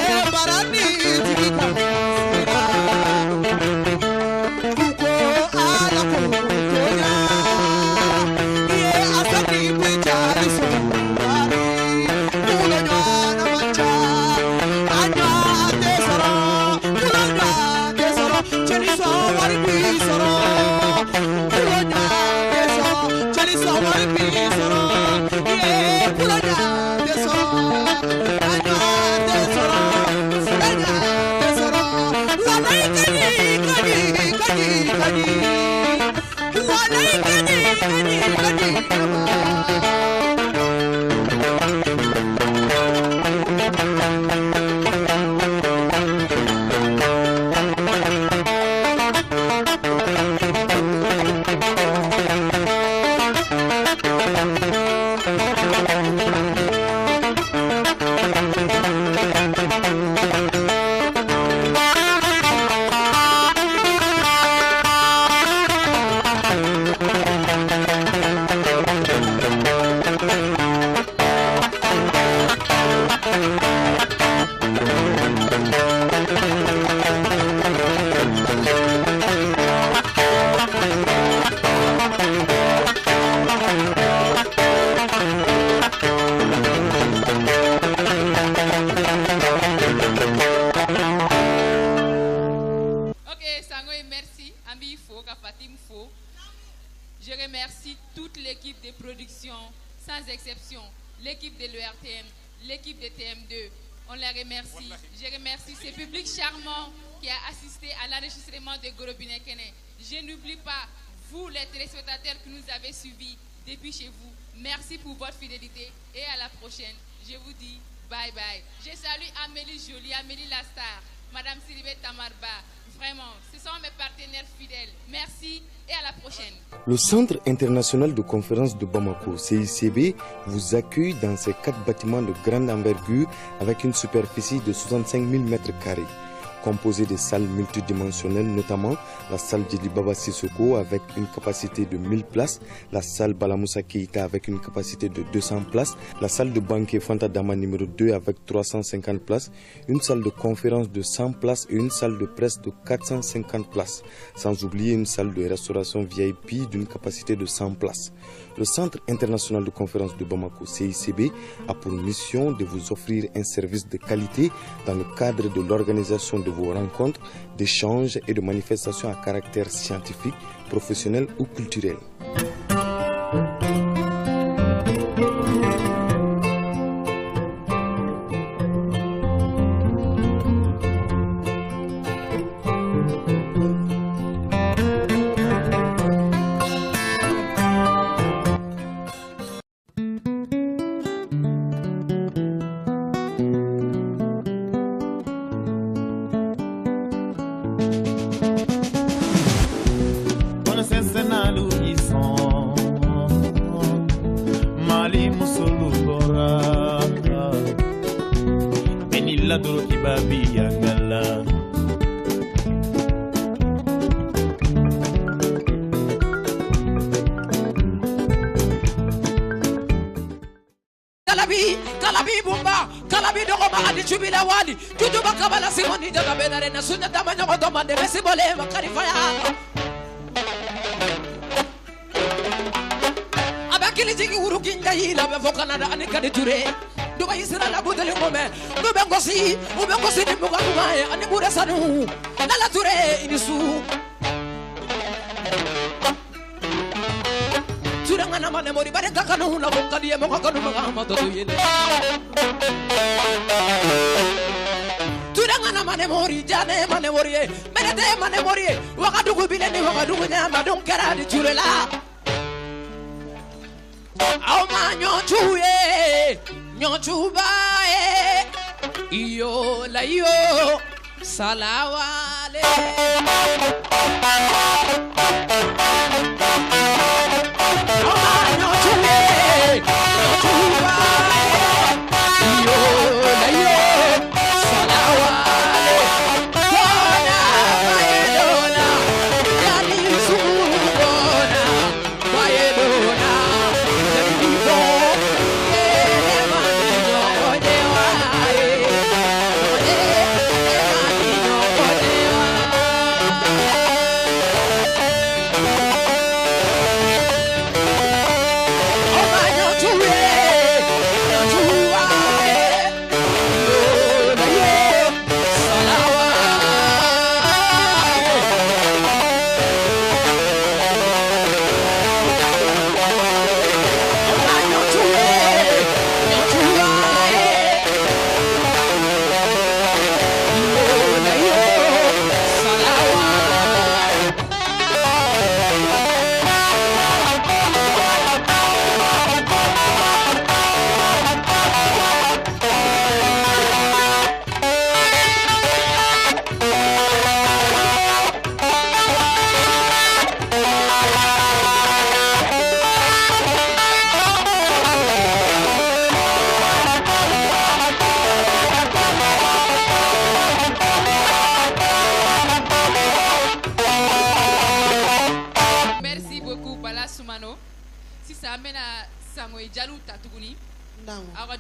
l'équipe de production, sans exception, l'équipe de l'ERTM, l'équipe de TM2. On les remercie. Je remercie ce public charmant qui a assisté à l'enregistrement de Gorobine Kene. Je n'oublie pas, vous les téléspectateurs qui nous avez suivis depuis chez vous. Merci pour votre fidélité et à la prochaine. Je vous dis bye bye. Je salue Amélie Jolie, Amélie la star, Madame Sylvie Tamarba. Vraiment, ce sont mes partenaires fidèles. Merci et à la prochaine. Le Centre international de conférences de Bamako, CICB, vous accueille dans ses 4 bâtiments de grande envergure avec une superficie de 65 000 m². Composé de salles multidimensionnelles, notamment la salle Djeli Baba Sissoko avec une capacité de 1000 places, la salle Balamoussa Keïta avec une capacité de 200 places, la salle de banquet Fanta Dama numéro 2 avec 350 places, une salle de conférence de 100 places et une salle de presse de 450 places, sans oublier une salle de restauration VIP d'une capacité de 100 places. Le Centre international de conférences de Bamako, CICB, a pour mission de vous offrir un service de qualité dans le cadre de l'organisation de vos rencontres, d'échanges et de manifestations à caractère scientifique, professionnel ou culturel. Salawale.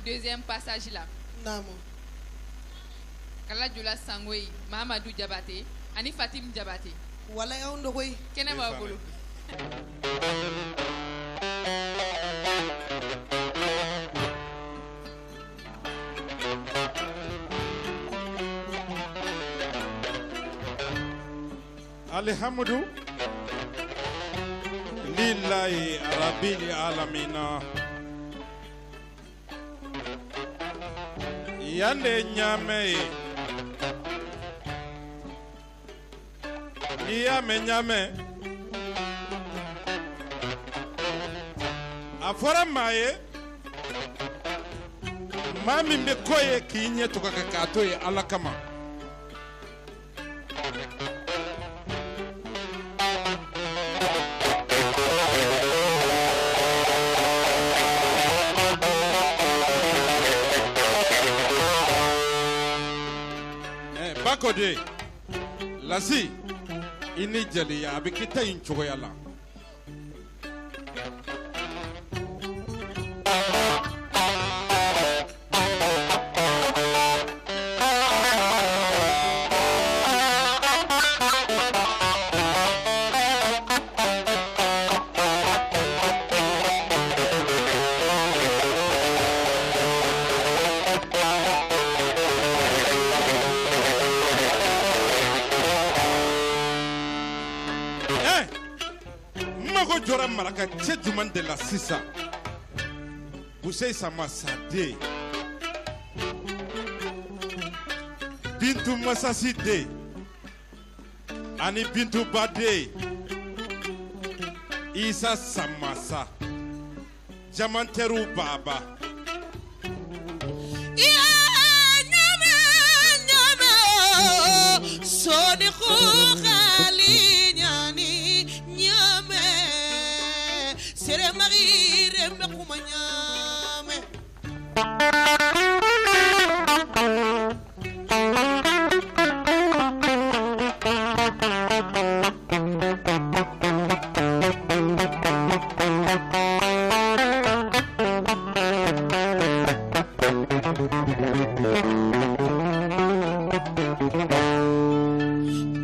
Deuxième passage là. Kala Jula Sangoy, Mamadou Diabaté, ani Fatim Diabaté. Wala ya ndogoy. Kene ba bolo. Alhamdou. Alhamdulillahi rabbil alamina. Yan de ɲaamɛ ye. N'i y'a mɛn ɲaamɛ, a fɔra maa ye, maa min bɛ ko ye k'i ɲɛ tugu ka k'a to yen Ala kama. Bakɔde, Lasi, i ni jeliya a bɛ k'i ta in cogoya la. Maraka cɛ jumɛn de la sisan? Buseyi Samasa den, Bintu Masasi den ani Bintu Ba den, Isa Samasa, Jamantɛriw Baba. Ɲaamɛ ɲaamɛ sɔɔni ko xali ɲaani ɲaamɛ seremagire mbe kuma ɲaamɛ.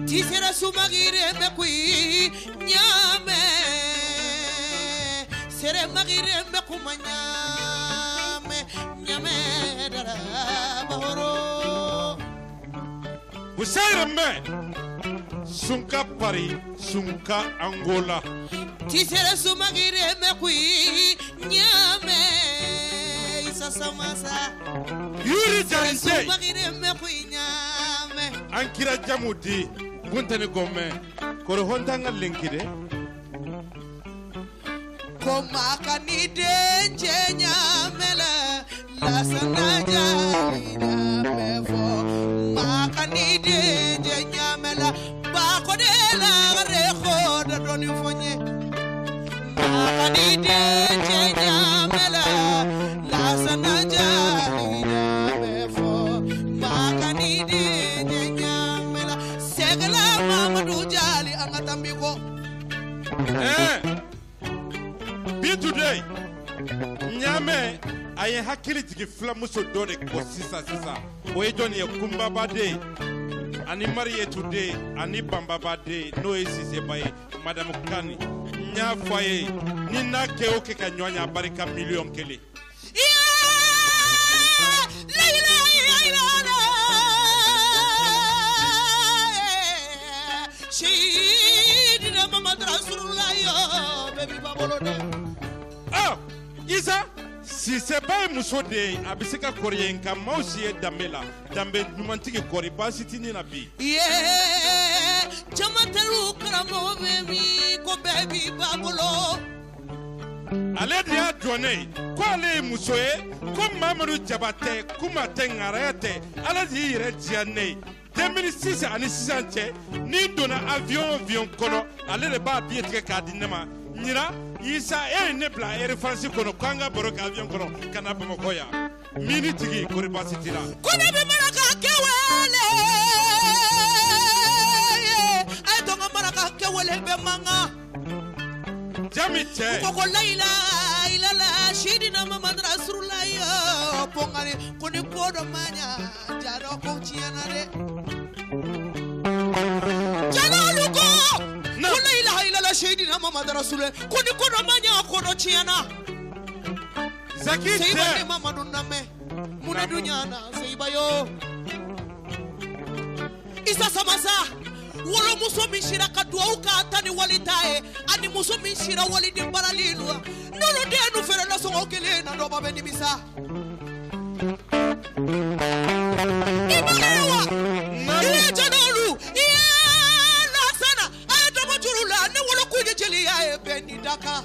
Tisera sumagire mbe kui ɲaamɛ seremagire mbe kuma ɲaamɛ ɲaamɛ dara bahoro. Buseyi mɛ Sunka Paris, Sunka Angola. Tisere sumagire mbe kui ɲaamɛ Isa Samasa. Yuri Jarinte. Sumagire mbe kui ɲaamɛ. An kira jamu di Buntani Gɔmɛ kɔrɔ hɔntan ka lenki dɛ. Ko maa ka ni den cɛ ɲaamɛ la Lasana Jali ɲaamɛ fɔ. Maa ka ni den cɛ ɲaamɛ la Bakɔde la re ko da dɔɔni fɔ n ye. Maa ka ni den cɛ ɲaamɛ la Lasana Jali ɲaamɛ fɔ. Maa ka ni den cɛ ɲaamɛ la Sɛgɛla Mamadu Jali an ka taa n bi kɔ. Bintu den, ɲaamɛ a ye hakili jigin filamuso dɔ de kɔ sisan sisan. O ye jɔnni ye? Kunbaba den ani Mariyetu den ani Banbaba den, n'o ye Siseba ye, Madamu Kani. N y'a fɔ a ye ni n'a kɛ o kɛ ka ɲɔgɔn ye a barika 1,000,000. Seydina Mamadu Rasulullah bɛɛ b'i ba bolo dɛ. Isa Siseba ye muso de ye, a bɛ se ka kɔri ye nka maaw si ye danbe la, danbe ɲumantigi kɔri baasi tɛ ne na bi. Jamatɛriw karamɔgɔ bɛ min ko bɛɛ b'i ba bolo. Ale de y'a jɔ ne ye ko ale ye muso ye, ko Mamadu Jabatɛ, Kuma tɛ, ŋaraya tɛ, Ala de y'i yɛrɛ diya ne ye. 2006 ani sisan cɛ, n'i donna avion kɔnɔ, ale de b'a billet tigɛ k'a di ne ma. Ɲina Isa e ye ne bila Air France kɔnɔ k'an ka baro kɛ avion kɔnɔ ka na Bamakɔ yan. Mini tigi kɔri baasi t'i la. Ko ne bɛ maraka kɛwale, a ye to n ka maraka kɛwale bɛ mankan. Jami cɛ. Ko ko layila ilala Seydina Mamadu Rasulullah pongani ko ni ko dɔ ma ɲa ja dɔ ko tiɲɛna dɛ. Jalalu ko ko la ilaha illallah Seydina Mamadu Rasulullah ko ni ko dɔ ma ɲa ko dɔ tiɲɛna. Zaki cɛ. Seyiba ni Mamadu lamɛn mun de dun ɲana Seyiba yo. Isa Samasa Wolomuso min sira ka duwawu k'a ta ni wali ta ye, ani muso min sira waliden barali la, n'olu den nu feere nasɔngɔ kelen na, dɔba bɛ nimisa. I ma ye wa? I ye jɛnɛlu, i ye lasana, a ye dɔbɔ juru la, ne wolo kun ye jeliya ye bɛn ni da kan.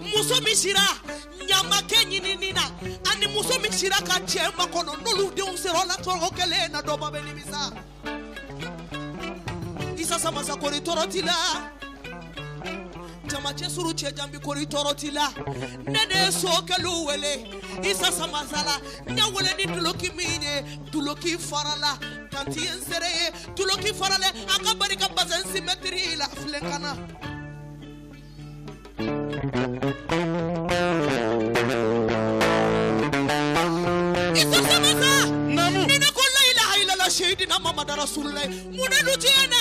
Muso min sira ɲamakɛ ɲinini na, ani muso min sira ka cɛ makɔnɔ, n'olu denw sera la tɔɔrɔ kelen na, dɔba bɛ nimisa. Isa Samasa kori tɔɔrɔ t'i la, jamacɛ suru cɛ janbi kori tɔɔrɔ t'i la. Ne de ye sokɛliw wele Isa Samasa la, n y'a wele ni duloki min ye, duloki farala, tanti ye n seere ye, duloki farala, a ka barika bazɛn simɛtiri la filen ka na. Isa Samasa, ni ne ko la ilaha illallah seyidina Mamadu Rasululayi, mun de dun tiɲɛna?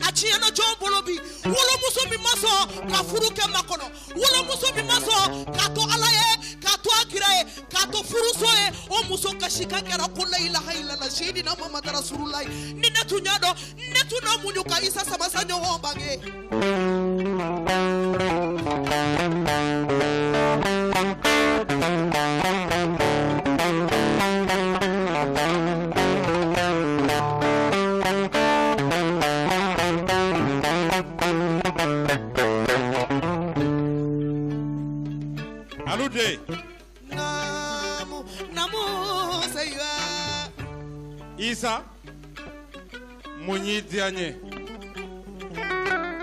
A tiɲɛna jɔn bolo bi? Wolomuso min ma sɔn ka furu kɛ makɔnɔ, wolomuso min ma sɔn k'a to Ala ye, k'a to a kira ye, k'a to furuso ye, o muso kasikan kɛra ko la ilaha illallah seyidina Mamadu Rasululayi. Ni ne tun y'a dɔn, ne tun na muɲu ka Isa Samasa ɲɔgɔn bange. Alude. Namu, namu, seyiwa. Isa, mun y'i diya n ye?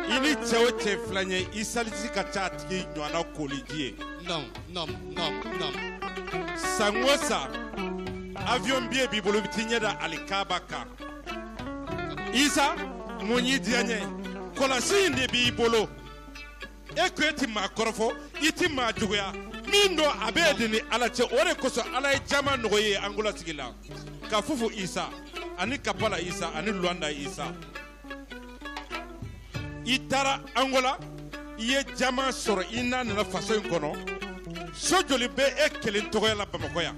I ni cɛ o cɛ filan ye, i saliji ka ca a tigi ɲɔgɔnna koliji ye. Nam, nam, nam, nam. San o san, avion billet b'i bolo, i bɛ t'i ɲɛ da alikaba kan. Isa, mun y'i diya n ye? Kɔlɔsi in de b'i bolo. E ko e ti maa kɔrɔfɔ, i ti maa juguya. Min don a bɛ e de ni Ala cɛ, o de kosɔn Ala ye caman nɔgɔya i ye Angola sigi la. Ka Fufu Isa, ani Kapala Isa, ani Luanda Isa. I taara Angola, i ye caman sɔrɔ i n'a nana faso in kɔnɔ. So joli bɛ e kelen tɔgɔya la Bamakɔ yan?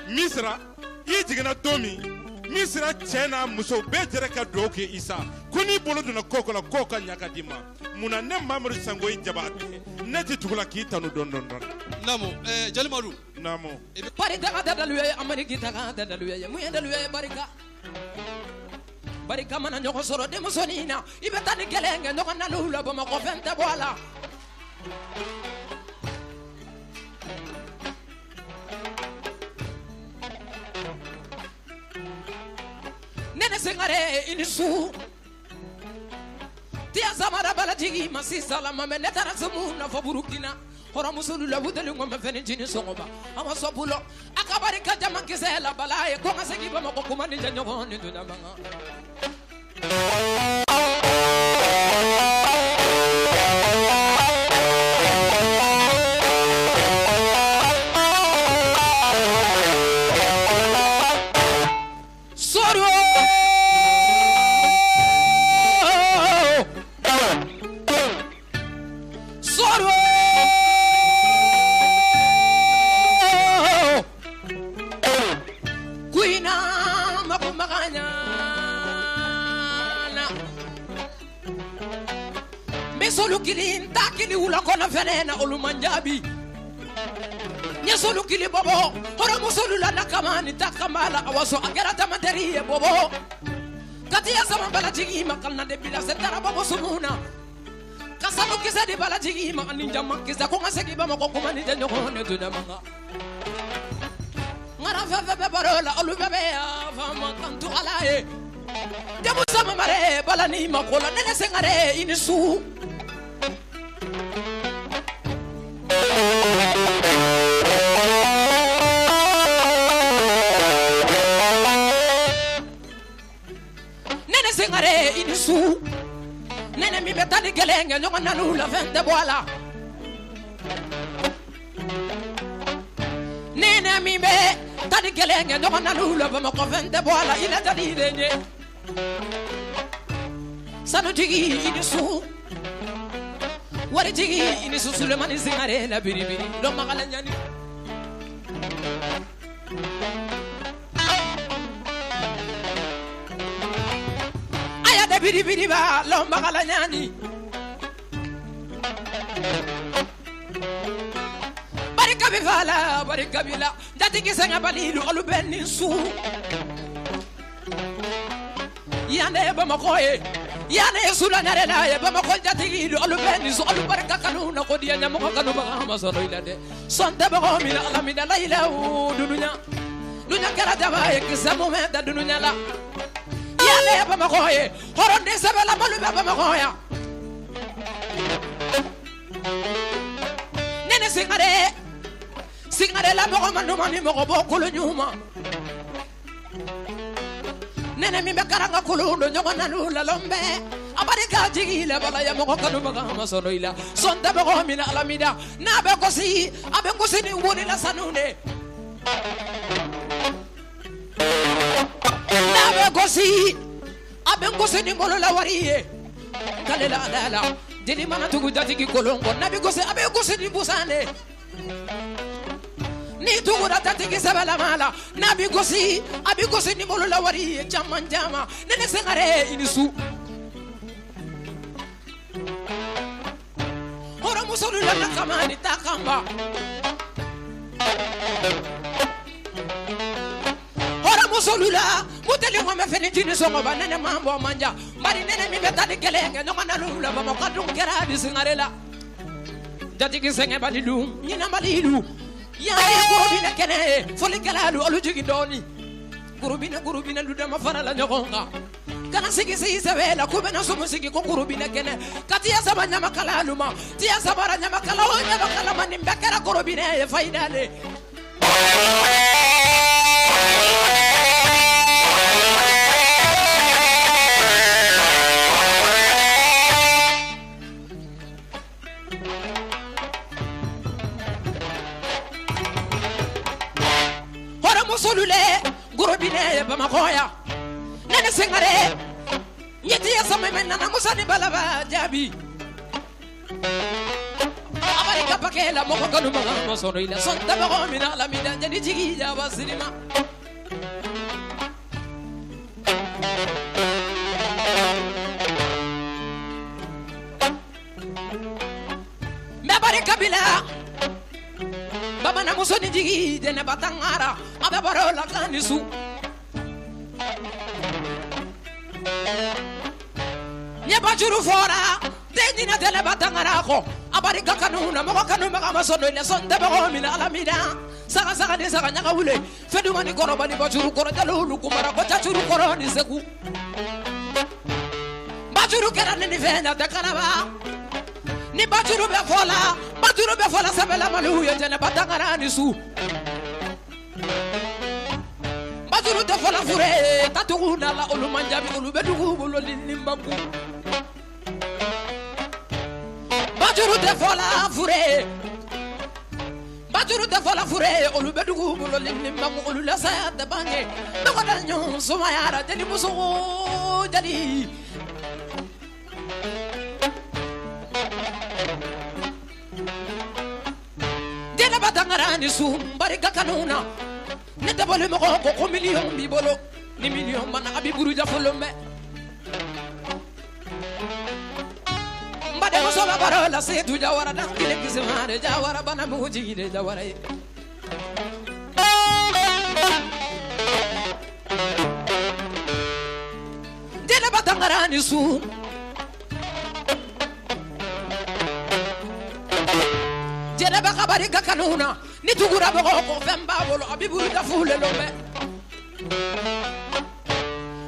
Misira, i jiginna don min, Misira cɛ n'a muso bɛɛ jɛra ka dugawu kɛ Isa. Ko n'i bolo donna ko ko la, k'o ka ɲa ka d'i ma. Munna ne Mamadu Sango ye Jabatɛ, ne tɛ tugu la k'i tanu dɔɔni dɔɔni dɔɔni. Naamu, Jali Madu. Naamu. Barika ka daluya ye, Ameriki ta ka daluya ye, mun ye daluya ye barika? Barika mana ɲɔgɔn sɔrɔ denmusonin na, i bɛ taa ni kelen kɛ ɲɔgɔn na la, Bamakɔ fɛn tɛ bɔ a la. Nene Sengare i ni su. Tiya Samara balatigi ma sisan la ma mɛ ne taara se mun na fɔ Burukina. Hɔrɔnmuso la wuteli ŋɔmɛ fɛn ni jini sɔngɔba. A ma sɔn bolo. A ka barika jama kisɛ la bala ye ko n ka segin Bamakɔ kuma ni jɛ ɲɔgɔn ni dunya mankan. Soro! Soro! Kuina makumaganya na. Mesolu kili ntakili wula kɔnɔ fɛnɛ na olu man jaabi. N ye solu kili bɔbɔ, hɔrɔnmusolu la na kama ni ta kama la awa sɔn a kɛra tamatɛri ye bɔbɔ. Katiya sama balatigi ma kana de bila se taara bɔbɔ sumu na. Ka sanu kisɛ di balatigi ma ani jama kisɛ ko n ka segin Bamakɔ kuma ni tɛ ɲɔgɔn ne donna man kan. Ŋara fɛn fɛn bɛ baro la olu bɛɛ bɛ yafa ma kan to Ala ye. Jamu sama mare balani ma ko la nene Sengare i ni su. Nene Sengare i ni su. Nene min bɛ taa ni kelen kɛ ɲɔgɔn na n'u la fɛn tɛ bɔ a la. Nene min bɛ taa ni kelen kɛ ɲɔgɔn na n'u la Bamakɔ fɛn tɛ bɔ a la i la jali de ye. Sanutigi i ni su. Waritigi i ni su Sulemani Sengare la biribiri lɔnbagala ɲani. Bidi-bidiba lɔnbagala ɲaani barika bɛ fa la barika b'i la jatigi sɛgɛnbali olu bɛ nin su yan de ye Bamakɔ ye yan de ye Sulaɲarela ye Bamakɔ jatigi olu bɛ nin su olu barika kanu na ko diya ɲɛmɔgɔ kanubaga ma sɔrɔ i la dɛ sɔn tɛ mɔgɔ min na Ala min da layilaw dunuya dunuya kɛra jaba ye kisɛ mun bɛ da dunuya la yan de ye Bamakɔ ye hɔrɔnden sɛbɛlamalu bɛ Bamakɔ yan ne ni Singare Singare la mɔgɔ man duman ni mɔgɔ bɔ kolo ɲuman nene min bɛ karanga kolon don ɲɔgɔn na n'u lalɔn bɛɛ a barika jigi la bala ya mɔgɔ kanubaga ma sɔrɔ i la sɔn tɛ mɔgɔ min na Ala min da n'a bɛ gosi a bɛ gosi ni wari la sanu de n'a bɛ gosi a bɛ gosi ni bolola wari ye k'ale la ala la jeli mana tugu jatigi kolon kɔ n'a bɛ gosi a bɛ gosi ni busan de ni tugura jatigi sɛbɛlama la n'a bɛ gosi a bɛ gosi ni bolola wari ye caman caman ne ni Sangare i ni su hɔrɔnmuso la kama ni ta kanba hɔrɔnmuso la muteli kɔmɛ fɛn jini sɔngɔba nɛnɛ man bɔ man ja bari nɛnɛ min bɛ taa ni kɛlɛ kɛ ɲɔgɔn na lu la Bamakɔ dun kɛra di Sangare la jatigi sɛgɛnbali lu ɲinabali lu yan ye gorobinɛ kɛnɛ ye folikɛla lu olu jigin dɔɔni gorobinɛ gorobinɛ lu dama farala ɲɔgɔn kan kana sigi sigi sɛbɛ la ko bɛna sumu sigi ko gorobinɛ kɛnɛ ka tiya saba ɲamakala lu ma tiya sabara ɲamakala o ɲamakala ma nin bɛɛ kɛra gorobinɛ ye fayida de. Hɔrɔnmusolule gorobinɛ ye Bamakɔ yan ne ni Sangare ɲɛtiya sama mɛ nana Musa ni Balaba jaabi a barika pakɛ la mɔgɔ kanubaga ma sɔrɔ i la sɔn tɛ mɔgɔ min na Ala min da jeli jigi jaba sirima n bɛ barika bi la bamananmuso ni jigi jɛnɛba tangara a bɛ baro la kan ni su ɲɛbajuru fɔra den ɲinɛ jɛnɛba tangara kɔ a barika kanu na mɔgɔ kanubaga ma sɔn i la sɔn tɛ mɔgɔ min na Ala min da saga saga ni saga ɲaga wule fɛn ni kɔrɔba ni bajuru kɔrɔ jalolu kumara ko jajuru kɔrɔ ni Segu bajuru kɛra ni fɛn na tɛ kalaba ni bajuru bɛ fɔ la bajuru bɛ fɔ la sɛbɛlamaliw ye jɛnɛba tangara ni su bajuru tɛ fɔ la fure tatugu na la olu man jaabi olu bɛ dugu bolo ni nimbaku bajuru tɛ fɔ la fure bajuru tɛ fɔ la fure olu bɛ dugu bolo ni nimbaku olu la saya tɛ bange dɔgɔ da ɲɔgɔn sumayara jeli muso jeli jɛnɛba tangara ni su barika kanu na ne dabali mɔgɔ ko ko miliyɔn b'i bolo ni miliyɔn banna a b'i buruja fɔlɔ mɛ n badenmuso bɛ baro la Sedu Jawara dan kelen kisima de Jawara bana mugu jigi de Jawara ye jɛnɛba tangara ni su jɛnɛba ka barika kanu na ni tugura mɔgɔ kɔ fɛn b'a bolo a b'i buruja fule lɔn bɛ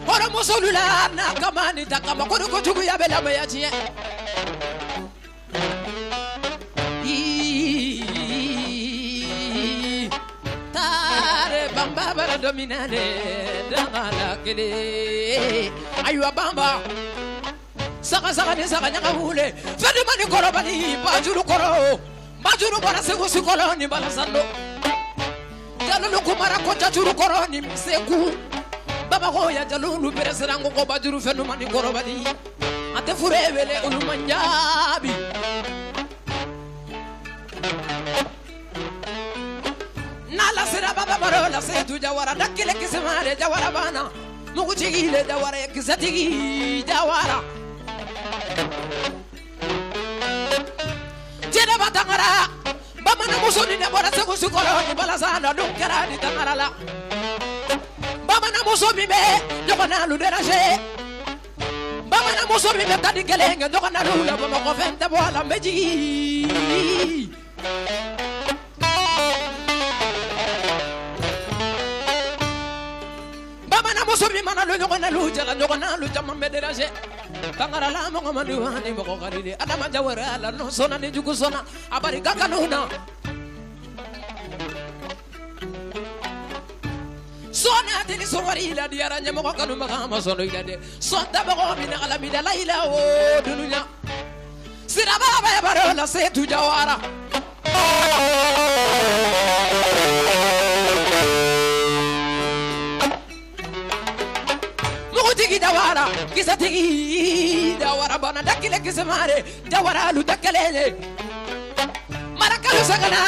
hɔrɔnmusolu la n'a kama ni ta kama ko ni kojuguya bɛ lamɛnya tiɲɛ taare banba bara dɔ minɛ de danga la kelen ayiwa banba saga saga ni saga ɲaga wule fɛn duman ni kɔrɔbali bajuru kɔrɔ bajuru bɔra Segu sikɔlɔ ni balasando jalolu kumara ko jajuru kɔrɔ ni Segu Bamakɔ ya jalolu pɛrɛsɛra ko bajuru fɛn duman ni kɔrɔbali a tɛ fure wele olu man jaabi n'Ala sera baba baro la Sedu Jawara da kelen kisima de Jawara banna Mugutigi le Jawara ye kisɛtigi Jawara. Jɛnɛba Tangara bamananmuso ni ne bɔra Segu sukɔrɔ ni balasa la dun kɛra ni Tangara la. Bamananmuso min bɛ ɲɔgɔn na lu déranger. Bamananmuso min bɛ taa ni kelen kɛ ɲɔgɔn na lu la Bamakɔ fɛn tɛ bɔ a la n bɛ jigin. Bamananmuso min mana lu ɲɔgɔn na lu jala ɲɔgɔn na lu caman bɛ déranger. Tangara la mɔgɔ man di wa ni mɔgɔ ka di de. Adama Jawara la n'o sɔnna ni jugu sɔnna a barika kanu na. Sɔnni tɛ ni sɔnwari la diyara ɲɛmɔgɔ kanubaga ma sɔn i la dɛ. Sɔn tɛ mɔgɔ min na Ala mi da la i la o dunuya. Siraba bɛ baro la Setu Jawara. Mugutigi Jawara, kisɛtigi Jawara, bana da kelen kisɛ mare, Jawara lu da kelen ye. Marakalu sagana,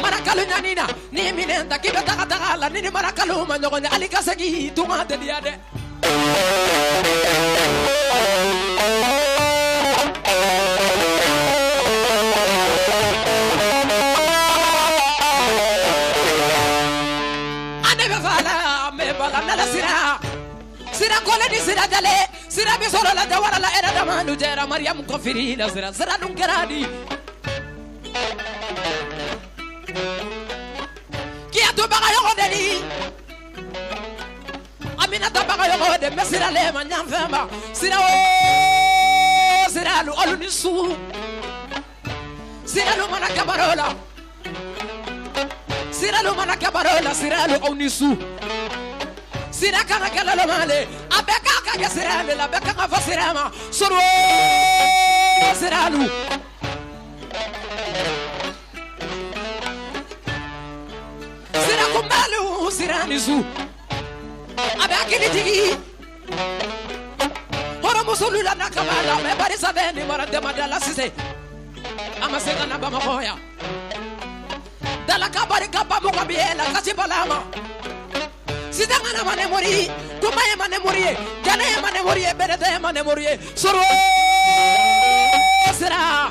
marakalu ɲanina, ni minɛn ta k'i bɛ taga taga la, ni ni marakalu ma ɲɔgɔn ye, hali ka segin tunga tɛ diya dɛ. An de bɛ fa la, an bɛ ba la, n'Ala sera. Sira kɔlɛ ni sira jale, sira bi sɔrɔ la Jawara la, ɛrɛ dama lu jɛra, Mariyamu kɔfiri la sira, sira dun kɛra di. Kiyatu Bagayogo deli Aminata Bagayogo de mɛ sira le ma ɲanfɛn ma sira o sira lu olu ni su sira lu mana kabaro la sira lu mana kabaro la sira lu aw ni su sira kana kɛlɛ lo ma le a bɛɛ kan ka kɛ sira le la a bɛɛ kan ka fɔ sira ma soro sira lu. Sira kunbɛliw sira ni su a bɛ hakili jigin hɔrɔnmusolu la n'a kaba la mɛ barisa bɛ nin mara dama da la sisan a ma se ka na Bamakɔ yan dalaka barika ba mɔgɔ bi e la kasi bala ma sisan kana ma ne mori kuma ye ma ne mori ye jɛnɛ ye ma ne mori ye bɛrɛtɛ ye ma ne mori ye soro sira.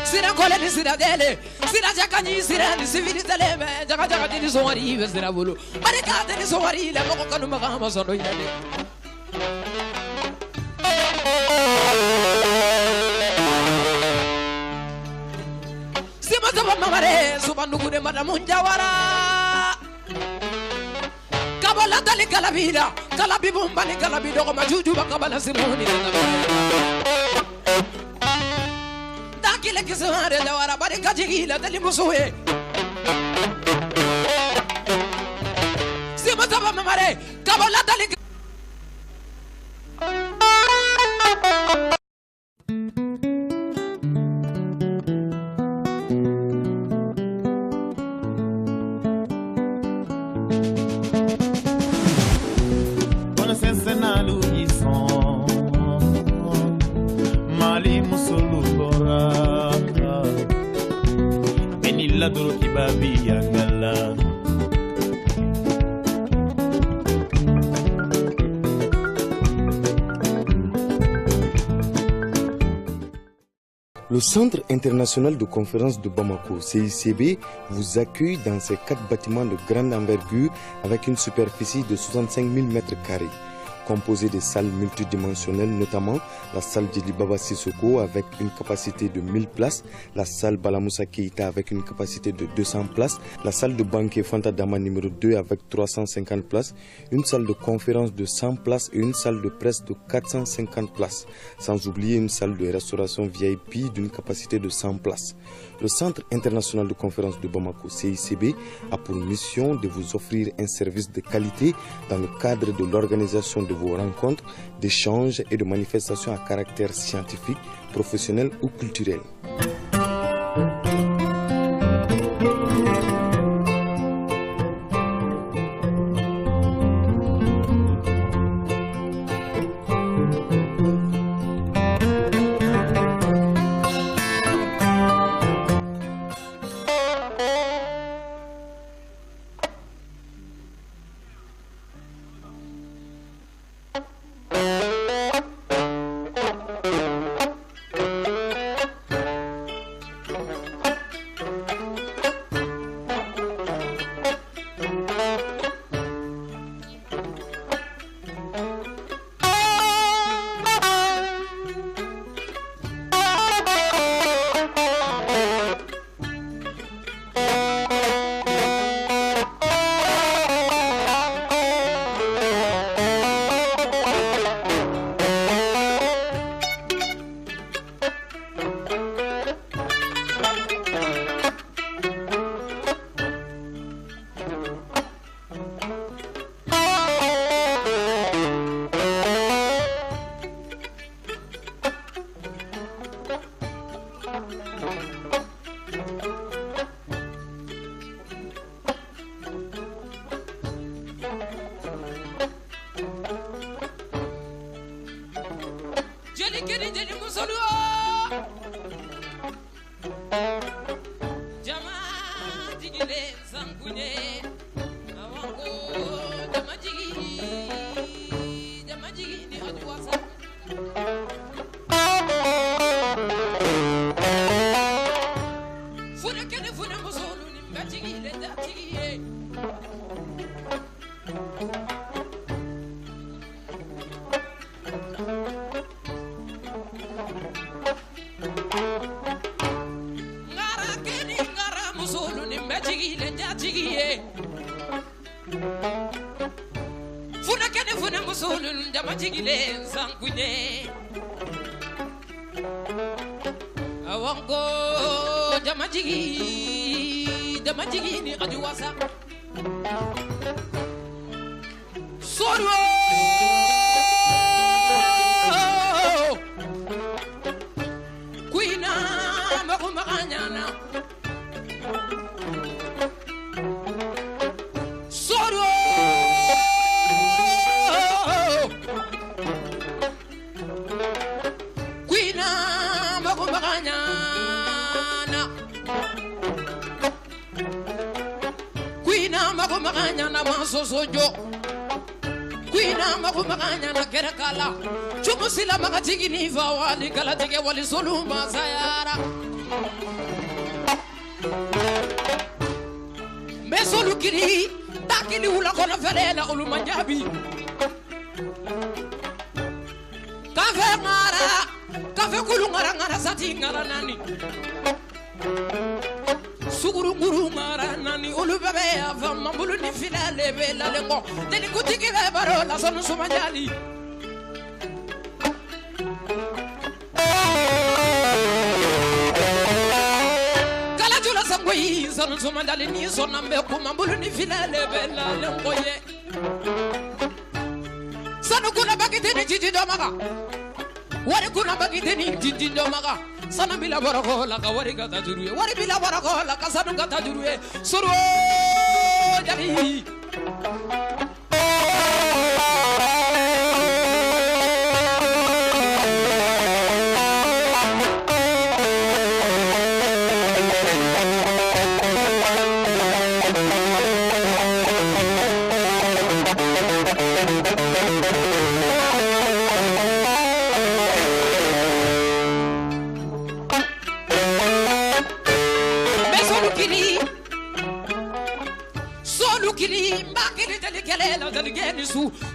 Sira kɔlɛ ni sira dɛlɛ sira cɛ ka ɲi sira ni sivili tɛlɛ mɛ jaga jaga tɛ ni sɔnwari bɛ sira bolo barika tɛ ni sɔnwari la mɔgɔ kanubaga ma sɔn dɔ i la dɛ. Simasaba Mamare Subandugu de Madamu Jawara kabɔ latali kalabi la kalabi bunbali kalabi dɔgɔma jujuba kabala simuni kile kisare Jawara barika jigi la deli muso ye Simasaba Mamare kabɔ latali. Le Centre international de conférences de Bamako, CICB, vous accueille dans ses 4 bâtiments de grande envergure avec une superficie de 65 000 m2. Composé de salles multidimensionnelles, notamment la salle Djeli Baba Sissoko avec une capacité de 1000 places, la salle Balamoussa Keïta avec une capacité de 200 places, la salle de banquet Fanta Dama numéro 2 avec 350 places, une salle de conférence de 100 places et une salle de presse de 450 places, sans oublier une salle de restauration VIP d'une capacité de 100 places. Le Centre international de conférences de Bamako, CICB, a pour mission de vous offrir un service de qualité dans le cadre de l'organisation de vos rencontres, d'échanges et de manifestations à caractère scientifique, professionnel ou culturel. jigilen sankunye awango jamajigi jamajigi ni ajuwasa funake ni fune musolu ni bɛjigilen jatigi ye. Funake ni fune musolu jamajigilen sankunye awango jamajigi jamajigi ni ajuwasa soro kuina makumanyana soro kuina makumanyana kuina makumanyana masosojo kuina makumanyana kerekala chumusila makatigi fa wali kalatige wali soluma sayara mesolu kiri takili wula kono felela olu manjabi kafe ngara kafe kulu ngara ngara sati ngara nani suguru nguru ngara nani olu bebe afa mambulu ni filale be lalengo deni kutigi be baro la sonu sumanjali kala jula sangoi sonu sumanjali ni sonambe kumambulu ni filale be lalengo ye sanu kuna bagite ni jiji domaga wari kuna bagite ni jiji domaga sanu bila barako la ka wari ka tajuru ye wari bila barako la ka sanu ka tajuru ye suru jali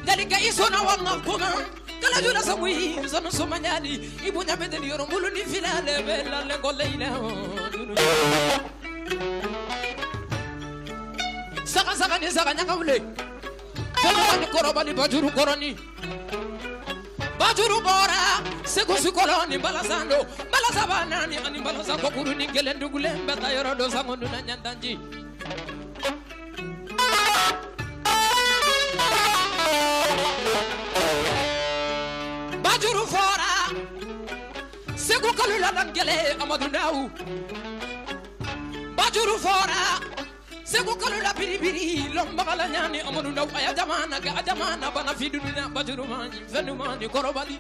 dalika isona wanga kuma kala jula samui sono somanyali ibunya bedeli yorombulu ni filale bela lengoleina saka saka ni saka nyakaule kono ni koroba ni bajuru koroni bajuru bora segu sukoloni balasando balasabana ni ani balasa kokuru ni gelendugule mbata yorodo sangondu na nyandanji Bajuru fora segu kalula langele Amadou Ndaw Bajuru fora segu kalula biribiri lombagala nyani Amadou Ndaw aya jamana ga jamana bana fiduna bajuru mani fenu mani korobali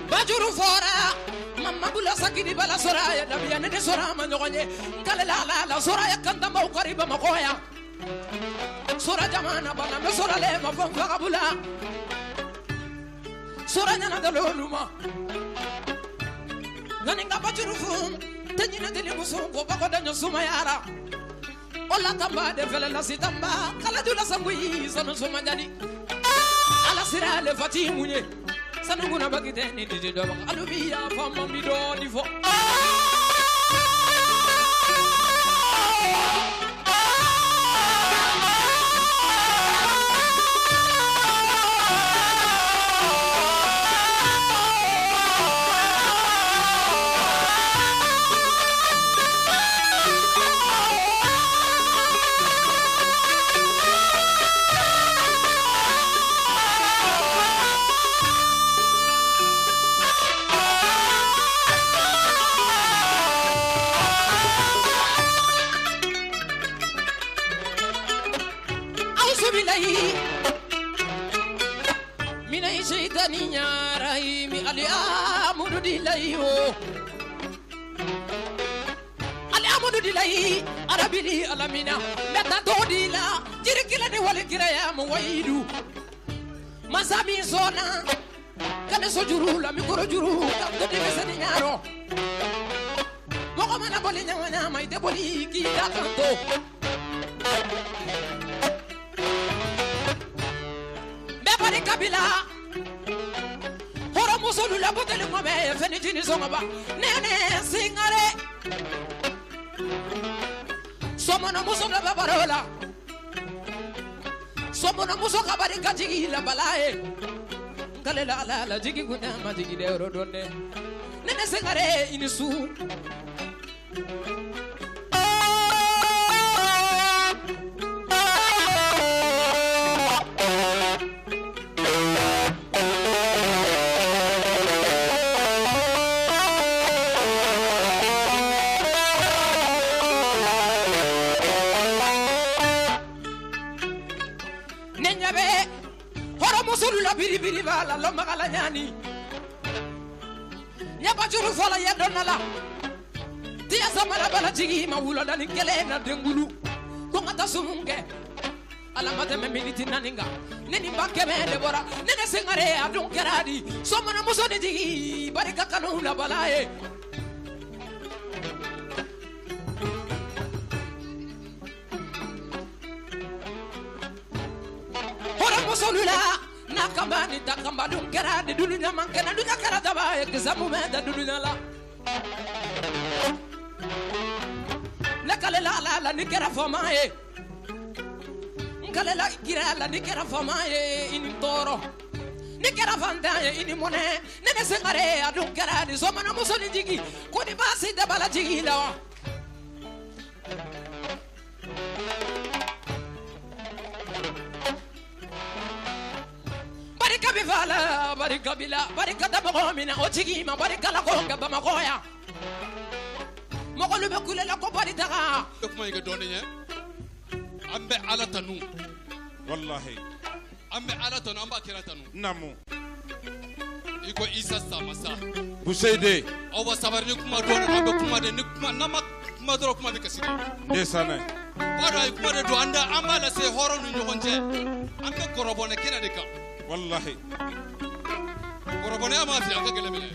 Bajuru fora mama bula sakini bala soraya dabiya ne sora manyogonye kale la la la soraya kanda mau kariba makoya sora jamana bana me sora le mafon fagabula sora nyana daloluma ngani nga bajuru fum tenyina deli musungo bakoda nyosuma yara ola tamba de fele la sitamba kala dula sangui sono sumanyani ala sira le fatimunye sanunguna bagite ni didi doba alubiya fama mi do ni fo Auzubillahi minash shaitanir rajim alhamdulillahi alhamdulillahi rabbil alamin meta todila jirikila ni wal kiraya muwaidu masami sona kale sojuru la mikoro juru ka de beseni nyaro moko mana boli nyawana mai de boli ki da kanto be bari kabila horo musolu la botele mo be feni jini songa ba nene singare somona muso la barola somona muso ka bari kajigi la balae ngale la la la jigi guna ma jigi de rodonne nene singare inisu Biri bala lo magala nyani nyaba juru fola ya donala tiya samala bala jigi ma wulo dani kele na dengulu ko ngata sumunge ala mate me miniti naninga neni bakke me debora nene sengare adun keradi somana muso ni jigi barika kanu la balae hora muso lula nakamba ni takamba dun kera de dunya mankena dunya kera daba examu me da dunya la nakale la la la ni kera fama e nkale la gira la ni kera fama e ini toro ni kera fanda e ini mone nene sengare adun kera de somana muso ni jigi ko ni basi da bala jigi la barika bifala barika bila barika da mɔgɔ o tigi ma barika la ko nka Bamakɔ yan mɔgɔlu bɛ kule la ko bari taga. E kuma in kɛ dɔɔnin ye an bɛ Ala tanu. Walahi. An bɛ Ala tanu an b'a kira tanu. Naamu. I ko Isa Samasa. Buseyide. Aw ba sabari ni kuma dɔɔnin an bɛ kuma de ni kuma n'an ma kuma dɔrɔn kuma bɛ kasi de. Ndesanɛ. B'a dɔn a ye kuma de don an da an b'a lase hɔrɔnw ni ɲɔgɔn cɛ an bɛ kɔrɔbɔnɛ kɛnɛ de kan. Wallahi. Kɔrɔbɔnɛya m'a fili a ka gɛlɛn minɛ.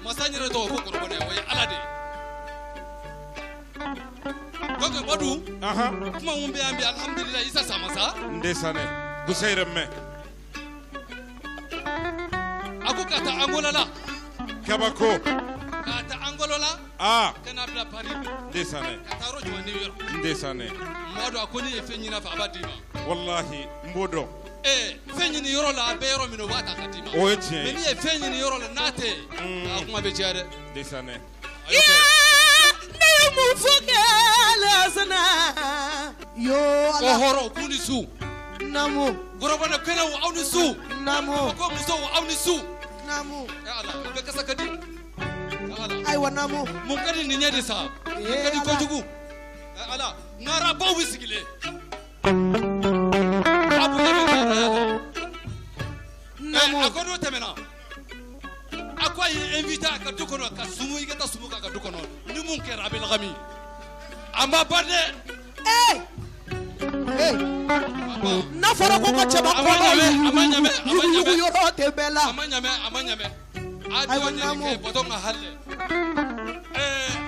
Masa yɛrɛ tɔgɔ ko kɔrɔbɔnɛ o ye Ala de ye. Donc Badu. Kuma mun bɛ yan bi alihamudulilayi Isa Samasa. Ndesanɛ. Buseyire mɛ. A ko ka taa Angola la. Kabako. Ka taa Angola la. Aa. Ka n'a bila Paris. Ndesanɛ. Ka taa yɔrɔ jumɛn New York. Ndesanɛ. Madu a ko ne ye fɛn ɲini a fɛ a b'a d'i ma. Wallahi n b'o dɔn. Fɛn ɲini yɔrɔ la a bɛ yɔrɔ min o b'a ta ka d'i ma. O ye tiɲɛ ye. Mais n'i ye fɛn ɲini yɔrɔ la n'a tɛ yen. A kuma bɛ diya dɛ. Ndesanɛ. Ne ye mun fɔ kɛ Lasana. Yoo Ala. Ko hɔrɔn k'u ni su. Naamu. Gorobana kɛnɛw aw ni su. Naamu. Ko musow aw ni su. Naamu. Ala o bɛɛ kasa ka di. Ala. Ayiwa naamu. Mun ka di nin ɲɛ de sa. Mun ka di kojugu. Ala ŋarabaw bɛ sigilen. A ko n'o tɛmɛna a ko a ye invité a ka du kɔnɔ ka sumu i ka taa sumu k'a ka du kɔnɔ ni mun kɛra a bɛ lagami a ma ban dɛ. N'a fɔra ko ka cɛba kɔrɔ yuguyugu yɔrɔ tɛ bɛɛ la. A ma ɲamɛ a ma ɲamɛ a jɔ ɲɛ kɛ bɔtɔ ka hali dɛ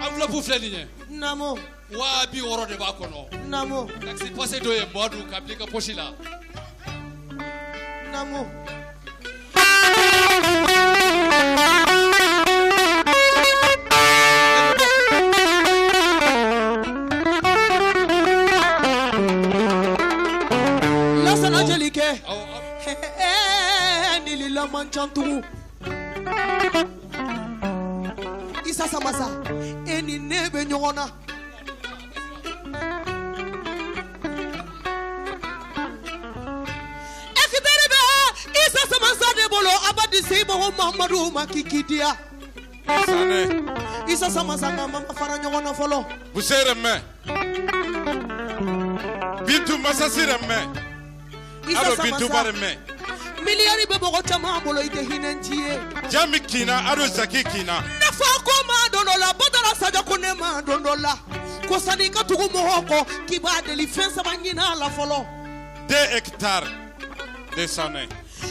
enveloppe filɛ nin ye. Naamu. 60,000 de b'a kɔnɔ. Naamu. Taxi passé dɔ ye Madu ka bila i ka poche la. Naamu. Lasana jelikɛ nilila man ca tugun. Isa Samasa e ni ne bɛ ɲɔgɔn na. Isa Samasa de bolo a b'a di Seyibahu Mahamadu ma k'i diya. Isa Samasa nka ma fara ɲɔgɔn na fɔlɔ. Buseyire mɛ. Bintu Masasi yɛrɛ mɛ. Isa Bintu Samasa Bare mɛn. Miliyari bɛ mɔgɔ caman bolo, i tɛ hinɛ ci ye. Jami kina ado zaki kina. Ne fa ko ma don dɔ la, Badara Sadio ko ne ma don dɔ la, ko sani i ka tugu mɔgɔw kɔ, k'i b'a deli fɛn saba ɲini a la fɔlɔ. 2 hectares de sanɛ.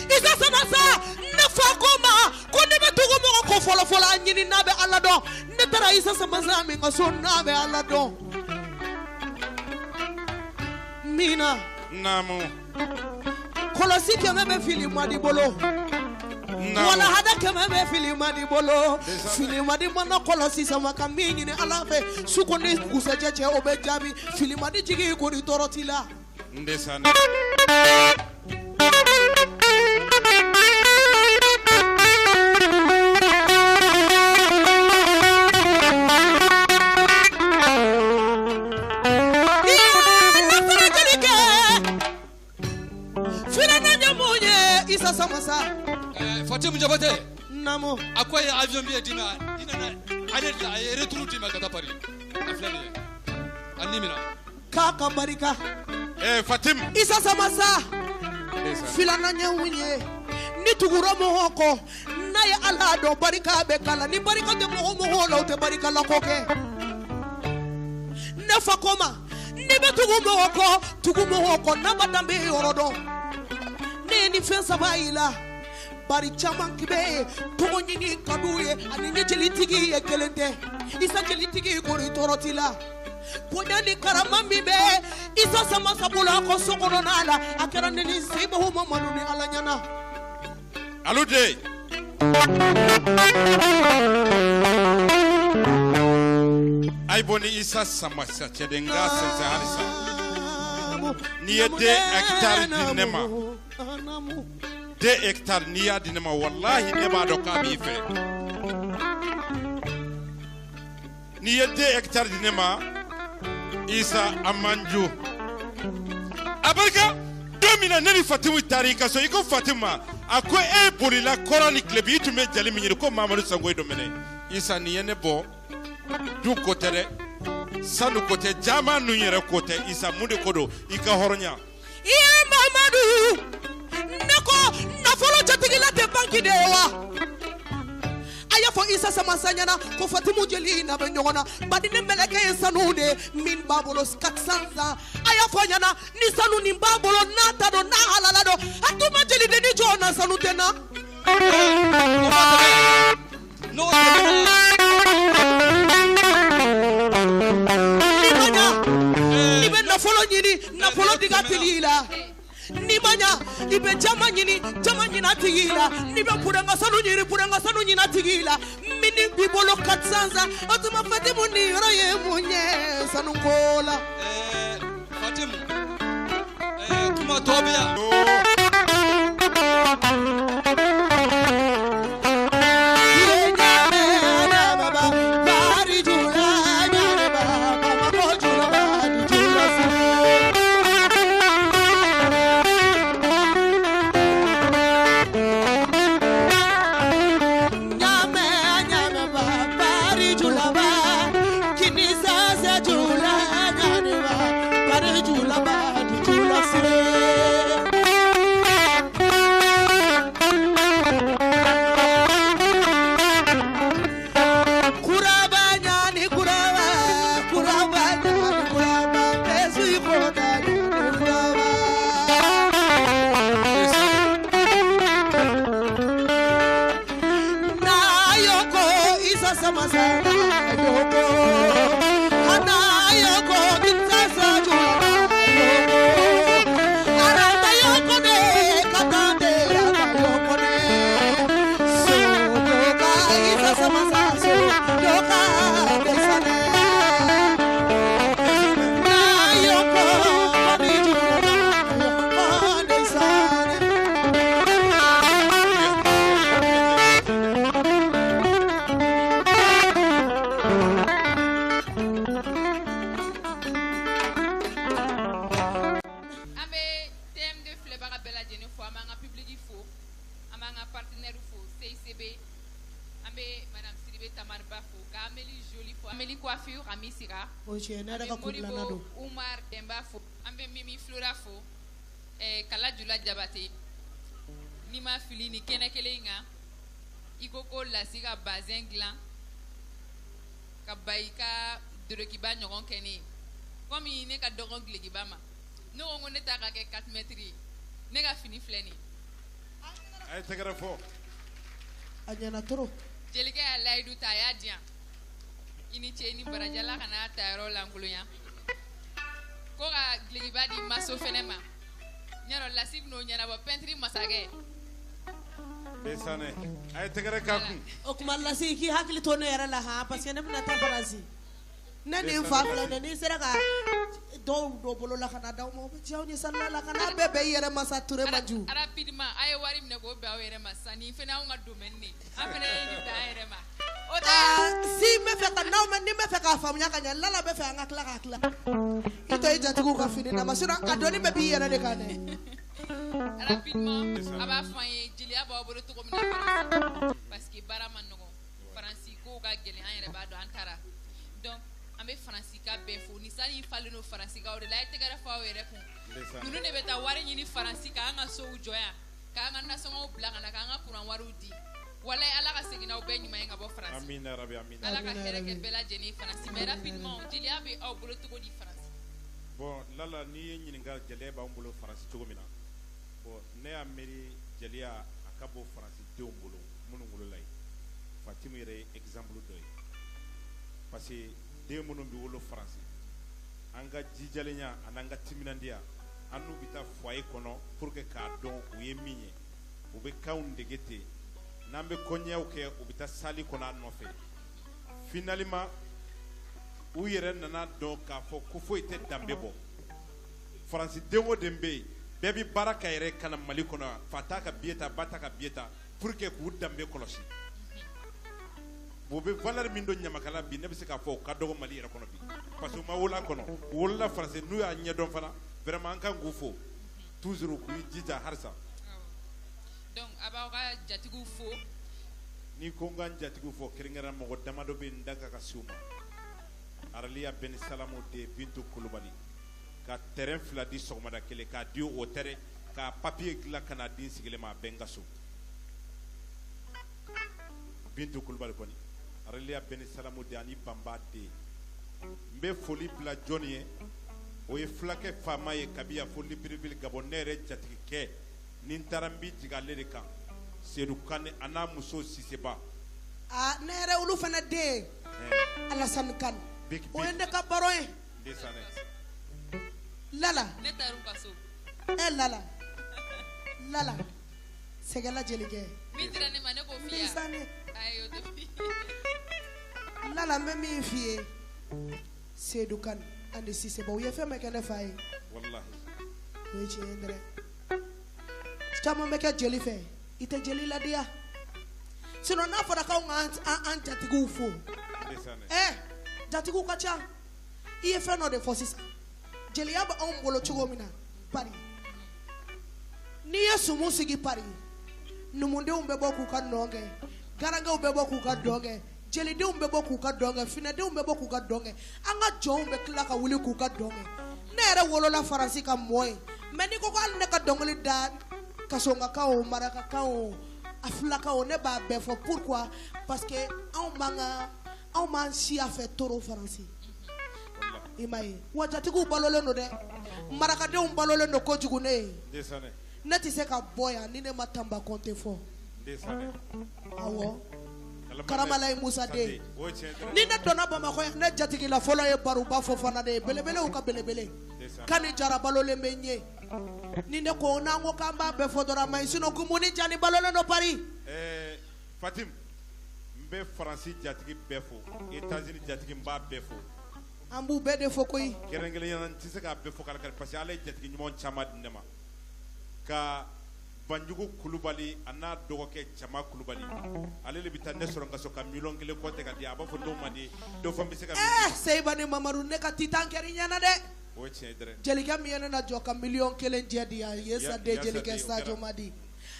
Isa Samasa, ne fa ko ma ko ne bɛ tugu mɔgɔ kɔ fɔlɔ fɔlɔ, a ɲini n'a bɛ Ala dɔn. Ne taara Isa Samasa min ka so, n'a bɛ Ala dɔn. Min na. Naamu. Kɔlɔsi 100 bɛ fili madi bolo. Naamu. Walahada 100 bɛ fili madi bolo. Fili madi mana kɔlɔsi sama ka min ɲini Ala fɛ, su ko ni dugusɛjɛ cɛ, o bɛ jaabi. Fili madi jigi ko ni tɔɔrɔ t'i la. Ndesanɛ. Nasara jelikɛ filanan ye mun ye, Isa Samasa? Fatim Jabate. Naamu. A ko a ye avion billet d'i ma, i nana aller de la, a ye retour d'i ma ka taa Paris. A filɛ nin ye. A ni minɛ. K'a ka barika. Fatim. Isa Samasa, filanan ye mun ye? Ni tugura mɔgɔ kɔ, n'a ye Ala dɔn, barika bɛ k'a la. Ni barika tɛ mɔgɔ mɔgɔ la, o tɛ barika la ko kɛ. Ne fa ko ma, n'i bɛ tugu mɔgɔ kɔ, tugu mɔgɔ kɔ n'a ma danbe yɔrɔ dɔn. Ne ye nin fɛn saba y'i la. Bari caman bɛ yen, tɔgɔ ɲini ka d'u ye ani ni jelitigi ye kelen tɛ. Isa jelitigi ko ni tɔɔrɔ t'i la. Bonya ni karama min bɛ Isa Samasa bolo a ka so kɔnɔna la, a kɛra ne ni Sebahu Mamadu ni Ala ɲɛna. Alu de. Ayi bɔ ni Isa Samasa cɛ de, n k'a sɛnsɛn halisa. N'i ye 2 hectares di ne ma, 2 hectares n'i y'a di ne ma, walahi ne b'a dɔn k'a b'i fɛ. N'i ye 2 hectares di ne ma, Isa a man jo. A barika, don min na ne ni Fatimu taara i ka so, i ko Fatimu ma, a ko e bolila kɔrɔ ni tile bi, i tun bɛ jali min ɲini ko Mamadu Sango ye dɔ minɛ. Isa, nin ye ne bɔ du ko tɛ dɛ, sanu ko tɛ, jama nun yɛrɛ ko tɛ. Isa, mun de ko don? I ka hɔrɔnya. I ye Mamadu, ne ko nafolo jatigila tɛ banki de ye wa? A y'a fɔ Isa Samasa ɲɛna ko Fatimu jeli n'a bɛ ɲɔgɔn na, bari ne mɛlɛkɛ ye sanu de ye min b'a bolo 400 ans. A y'a fɔ a ɲɛna ni sanu nin b'a bolo, n'a ta don, n'a halala don, a tun ma jelidenni jɔ na sanu tɛ na. N'i ma ɲa, i bɛ nafolo ɲini, nafolo diga tigi la. N'i ma ɲa, i bɛ jama ɲini, jama ɲina tigi la. N'i bɛ puranga sanu ɲini, puranga sanu ɲina tigi la. Min b'i bolo 400 ans, o tuma Fatimu nin yɔrɔ ye mun ye sanuko la? Fatimu, kuma tɔ bɛ yan. Coiffure Amisira. Modibo Umar Demba fo, an bɛ Mimi Flora fo, Kala Jula. Lajula Jabate, n'i ma fili ni kɛnɛ kelen in kan, i ko ko Lasi ka bazɛn dilan ka ba i ka dorokiba ɲɔgɔn kɛ ne ye, komi ne ka dɔgɔn dulokiba ma, ne ko ko ne ta ka kɛ 4 mètres ye, ne ka fini filɛ nin ye. A ye tɛgɛrɛ fɔ. A ɲɛna trop. Jelikɛ y'a layidu ta, a y'a di yan. I ni ce, i ni baraji, Ala kana ta yɔrɔ lankolonya. Ko ka dulokiba di maso fɛnɛ ma. N y'a dɔn Lasi bɛn'o ɲɛnabɔ, pɛntiri masakɛ. Ndesanɛ, a ye tɛgɛrɛ k'a kun. O tuma Lasi, k'i hakili to ne yɛrɛ la han, parce que ne bɛna taa Faransi. Ne ni n fa filɛ nin ye, n'i sera ka dɔw don bolo la ka na d'aw ma, o bɛ diya aw ye salila la, ka n'a bɛɛ bɛn i yɛrɛ ma sa Ture Maju. Rapidement, a ye wari minɛ k'o bɛn aw yɛrɛ ma sisan, nin fɛnɛ y'anw ka domaine de ye, an fɛnɛ ye nin bɛn an yɛrɛ ma. O tɛ. Si n bɛ fɛ ka n'aw ma, ni n bɛ fɛ k'a faamuya ka ɲɛ, Lala bɛ fɛ an ka tila k'a tila. I to i jatigiw ka fini na ma, sinon a donni bɛɛ b'i yɛrɛ de kan dɛ. Rapidement, a b'a fɔ an ye jeliya b'aw bolo cogo min na Faransi, parce que baara ma nɔgɔn, Faransi kow ka gɛlɛn, an yɛrɛ b'a dɔn, an taara. Donc an bɛ Faransi ka bɛɛ fo, ni sani falen don Faransikaw de la, a ye tɛgɛrɛ fɔ aw yɛrɛ kun. Ninnu de bɛ taa wari ɲini Faransi k'an ka sow jɔ yan, k'an ka nasɔngɔw bila ka na, k'an ka kuran wariw di. Walayi, Ala ka segin n'aw bɛɛ ɲuman ye ka bɔ Faransi. Amina rabi, amina. Ala ka hɛrɛ kɛ bɛɛ lajɛlen ye Faransi. Mais rapidement, jeliya bɛ aw bolo cogo di Faransi? Bon Lala, n'i ye ɲininka jeliya b'an bolo Faransi cogo min na, bon ne y'a miiri jeliya a ka bon Faransi denw bolo minnu wolola yen. Fatimu yɛrɛ ye exemple dɔ ye, parce que den minnu bɛ wolo Faransi, an ka jijalenya ani an ka timinandiya, an n'u bɛ taa foyer kɔnɔ pour que k'a dɔn u ye min ye, u bɛ kanw dege ten, n'an bɛ kɔɲɛw kɛ, u bɛ taa salle kɔnɔ an nɔfɛ. Finalement u yɛrɛ nana dɔn k'a fɔ ko foyi tɛ danbe bɔ. Faransi den o den bɛ yen, bɛɛ bɛ baara kɛ yɛrɛ ka na Mali kɔnɔ, fa t'a ka billet ta, ba t'a ka billet ta, pour que k'u danbe kɔlɔsi. U bɛ valeur min don ɲamakala bi, ne bɛ se k'a fɔ o ka dɔgɔ Mali yɛrɛ kɔnɔ bi, parce que u ma wolo a kɔnɔ, u wolola Faransi, n'u y'a ɲɛdɔn fana, vraiment an kan k'u fo toujours, k'u jija halisa. Donc a b'aw ka jatigiw fo. N'i ko n ka n jatigiw fɔ, kɛrɛnkɛrɛn mɔgɔ damadɔ bɛ yen, n da ka se u ma. Araliya Bɛni Salamu de Bintu Kulubali ka terrain 2 di sɔgɔmada kelen, k'a di o terrain k'a papier dilan ka n'a di n sigilen ma, a bɛɛ n ka so. Bintu Kulubali kɔni, Araliya Bɛni Salamu de ani Banba den. N bɛ foli bila jɔnni ye? O ye fulakɛ faama ye kabi yan fo Libreville, Gabon. Ne yɛrɛ jatigikɛ, ni n taara n bɛ jigin ale de kan, Sedu Kane a n'a muso Siseba. Aa, ne yɛrɛ olu fana den, Alasani Kane, o ye ne ka baro ye. Lala. Ne taar'u ka so. Ɛ Lala, Lala, sɛgɛla jelikɛ. Min dira ne ma, ne k'o f'i ye. Ndesanɛ. Ayi, o tɛ f'i ye. Lala, n bɛ min f'i ye, Sedu Kane ani Siseba, u ye fɛn bɛɛ kɛ ne fa ye. Walahi. O ye tiɲɛ ye dɛrɛ. Caman bɛ kɛ jeli fɛ, i tɛ jeli ladiya. Sinon n'a fɔra k'anw ka an jatigiw fo, ɛ jatigiw ka ca. I ye fɛn dɔ de fɔ sisan, jeliya bɛ anw bolo cogo min na Paris, n'i ye sumu sigi Paris, numudenw bɛ bɔ k'u ka nɔn kɛ, garankɛw bɛ bɔ k'u ka dɔn kɛ, jelidenw bɛ bɔ k'u ka dɔn kɛ, finɛdenw bɛ bɔ k'u ka dɔn kɛ, an ka jɔnw bɛ tila ka wuli k'u ka dɔn kɛ. Ne yɛrɛ wolola Faransi ka mɔ ye, mais n'i ko ko hali ne ka dɔnkili da, kasonkakan o, marakakan o, a filakan o, ne b'a bɛɛ fɔ. Pourquoi? Parce que anw b'an ka anw b'an siya fɛ toro Faransi. I m'a ye wa, jatigiw balolen don dɛ, marakadenw balolen don kojugu. Ne ye, ne tɛ se ka bɔ yan ni ne ma Tanba Kɔnte fɔ. Awɔ, Karamalayi Musa den. Ni ne donna Bamakɔ yan, ne jatigila fɔlɔ ye Baruba Fofana de ye, belebelew ka belebele. Kani Jara balolen bɛ n ye. Ni ne ko n'an ko k'an b'a bɛɛ fɔ dɔrɔn, a ma ɲi, sinon Gumuni Jani balolen don Paris. Ɛɛ Fatim, n bɛ Faransi jatigi bɛɛ fo, États-Unis jatigi n b'a bɛɛ fo. An b'u bɛɛ de fo koyi. Kɛrɛnkɛrɛnnenya la, n tɛ se k'a bɛɛ fɔ k'a lakari, parce que Ala ye jatigi ɲuman caman di ne ma. Ka Banjugu Kulubali a n'a dɔgɔkɛ Jama Kulubali, ale de bɛ taa ne sɔrɔ n ka so ka 1 million kɔtɛ ka di, a b'a fɔ n'o man di dɔ fɔ n bɛ se ka min Ɛɛ Seyibani Mamadu, ne ka titan kɛr'i ɲɛna dɛ. O ye tiɲɛ ye dɛrɛ. Jelikɛ min ye ne lajɔ ka 1 million jɛ di yan, Yesa den jelikɛ Sadio Madi.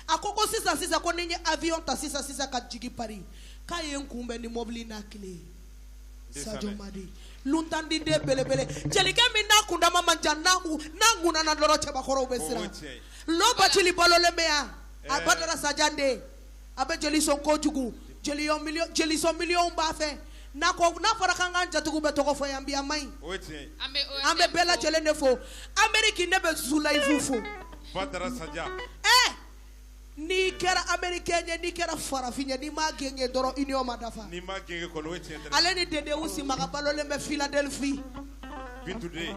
A ko ko sisan sisan ko ni n ye avion ta sisan sisan ka jigin Paris, k'a ye n kunbɛn ni mobili n'a clé ye. Sadio Madi. Luntandi den belebele jelikɛ min n'a kundama man jan n'a ŋunana dɔrɔn cɛbakɔrɔw bɛ siran lɔbacili balolen bɛ yan a Badara Sajande a bɛ jeli sɔn kojugu jelisɔn miliyɔnw b'a fɛ n'a fɔra k'an k'an jatigiw bɛ tɔgɔ fɔ yan bi a man ɲi an bɛ bɛɛ lajɛlen de fo Ameriki ne bɛ Zulayifu fo Badara Saja n'i kɛra américain ye n'i kɛra farafin ye n'i m'a genge dɔrɔn union ma dafa n'i m'a genge kɔni o ye tiɲɛ ale ni Dedewu Simaga balolen bɛ Philadelphie Bintu den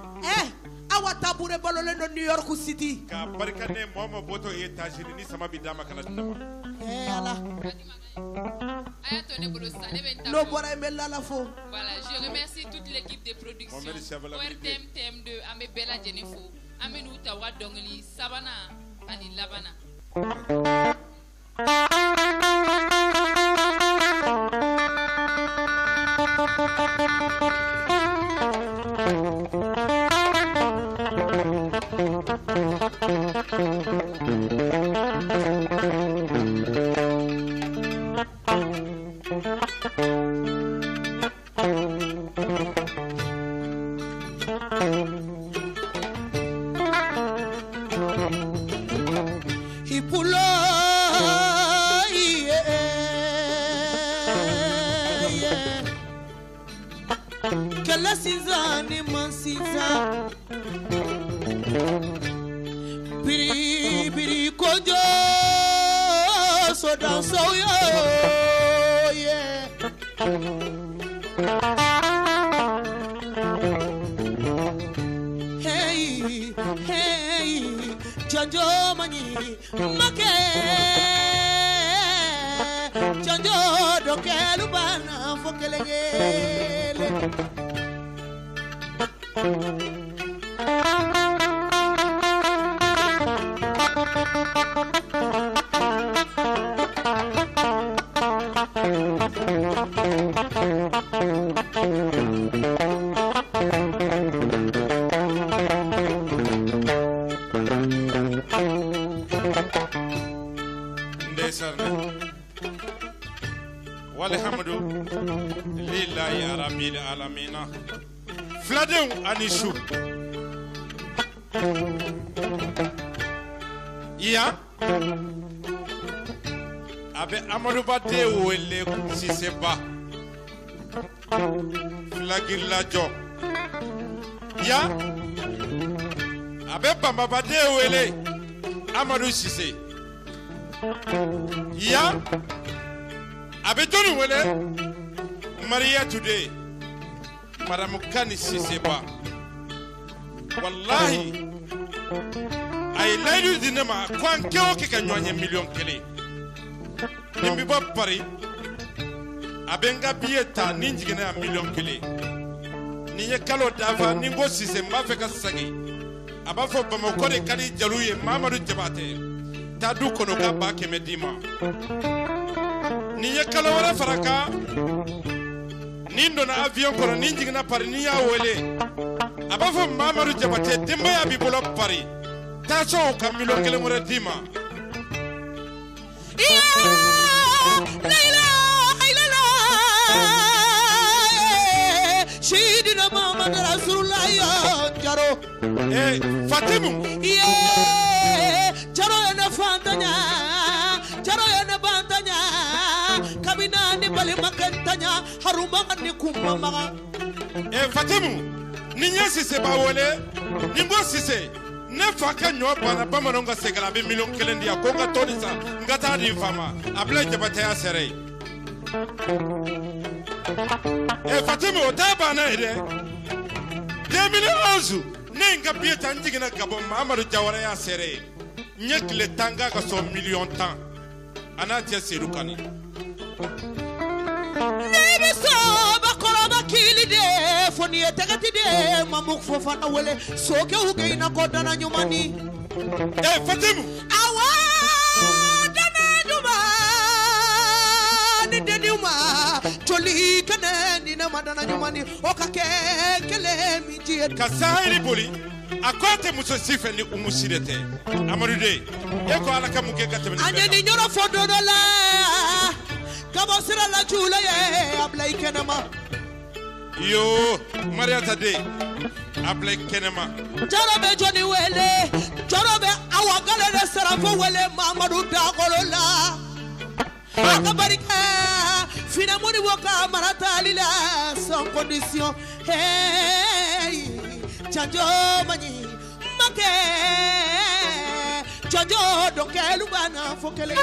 Awa Tabure balolen don New York City k'a barika ne mɔgɔ ma bɔtɔ ye États-Unis ni sama bi d'a ma ka na di ne ma Ala a y'a to ne bolo sisan ne bɛ n ta n'o bɔra yen n bɛ Lala fo. Voilà, je remercie toute l'équipe de production ORTM TM2 an bɛ bɛɛ lajɛlen fo an bɛ n'u ta u ka dɔnkili sabanan ani labanna. Kɛlɛ sinsan ni man sinsan biri biri kojo sodansow yo yeah. Hey hey janjo mani make janjo dokelu bana fo kelengele. Ndeysaan walhamdu lillahi rabbil alamina filadenw ani su yan a bɛ Amaduba den wele Siseba filagirilajɔ yan a bɛ Banbaba den wele Amadu Sise yan a bɛ jɔnni wele Mariyatu den Madame Kani Siseba walahi a ye layidu di ne ma ko an kɛ o kɛ ka ɲɔgɔn ye 1,000,000 ni n bɛ bɔ Paris a bɛ n ka billet ta ni n jiginna yan 1,000,000 ni n ye kalo dafa ni n ko Sise n b'a fɛ ka segin a b'a fɔ Bamakɔ de ka di jeliw ye Mamadu Jabatɛ taa du kɔnɔ ka 100,000 d'i ma ni n ye kalo wɛrɛ fara kan ni n donna avion kɔnɔ ni n jiginna Paris ni n y'a wele a b'a fɔ Mamadu Jabatɛ denbaya b'i bolo Paris taa so ka 1,000,000 wɛrɛ d'i ma. Sidina Muhammad Rasulullah Jaro. Fatimu. Jaro ye ne fantanya, Jaro ye ne bantanya, kabina ni balimakɛ ntanya, haruma ni kumamaga. Fatimu, ni n ye Siseba wele, ni n ko Sise, ne fa ka ɲɔ banna bamananw ka segin a bɛ 1,000,000 di yan ko n ka to nin san n ka taa di n fa ma a bila Jabatɛya sɛrɛ ye. Fatimu o t'a banna ye dɛ 2011 ne ye n ka billet ta n jiginna Gabon Mamadu Jawara y'a sɛrɛ ye n ye tile 10 k'a ka sɔn 10,000,000 a n'a cɛ Sedu Kani. Ne bɛ sɔn kɔrɔba kili de fo n'i ye tɛgɛti de Mamu Fofana wele sokɛw kɛ i n'a ko dana ɲuman ni. Fatimu. Awɔ dana ɲuman ni denni ma joli kɛnɛ ni ne ma dana ɲuman ni o ka kɛ kelen min ji ye. Ka saheli boli a ko a tɛ muso si fɛ ni Umu si de tɛ Amadu den e ko Ala ka mun kɛ ka tɛmɛ nin bɛɛ kan. An ye nin yɔrɔ fɔ don dɔ la. Ka bɔ sira la jula ye a bila i kɛnɛma. Yo Mariata den a bila kɛnɛma. Jɔrɔ bɛ jɔnni wele? Jɔrɔ bɛ Awa Gale de Sarafo wele Mamadu Dagolo la. A ka barika Fina Modibo ka mara tali la sans condition. Hey, janjo maɲi makɛ janjo dɔnkɛlu banna fo kelen.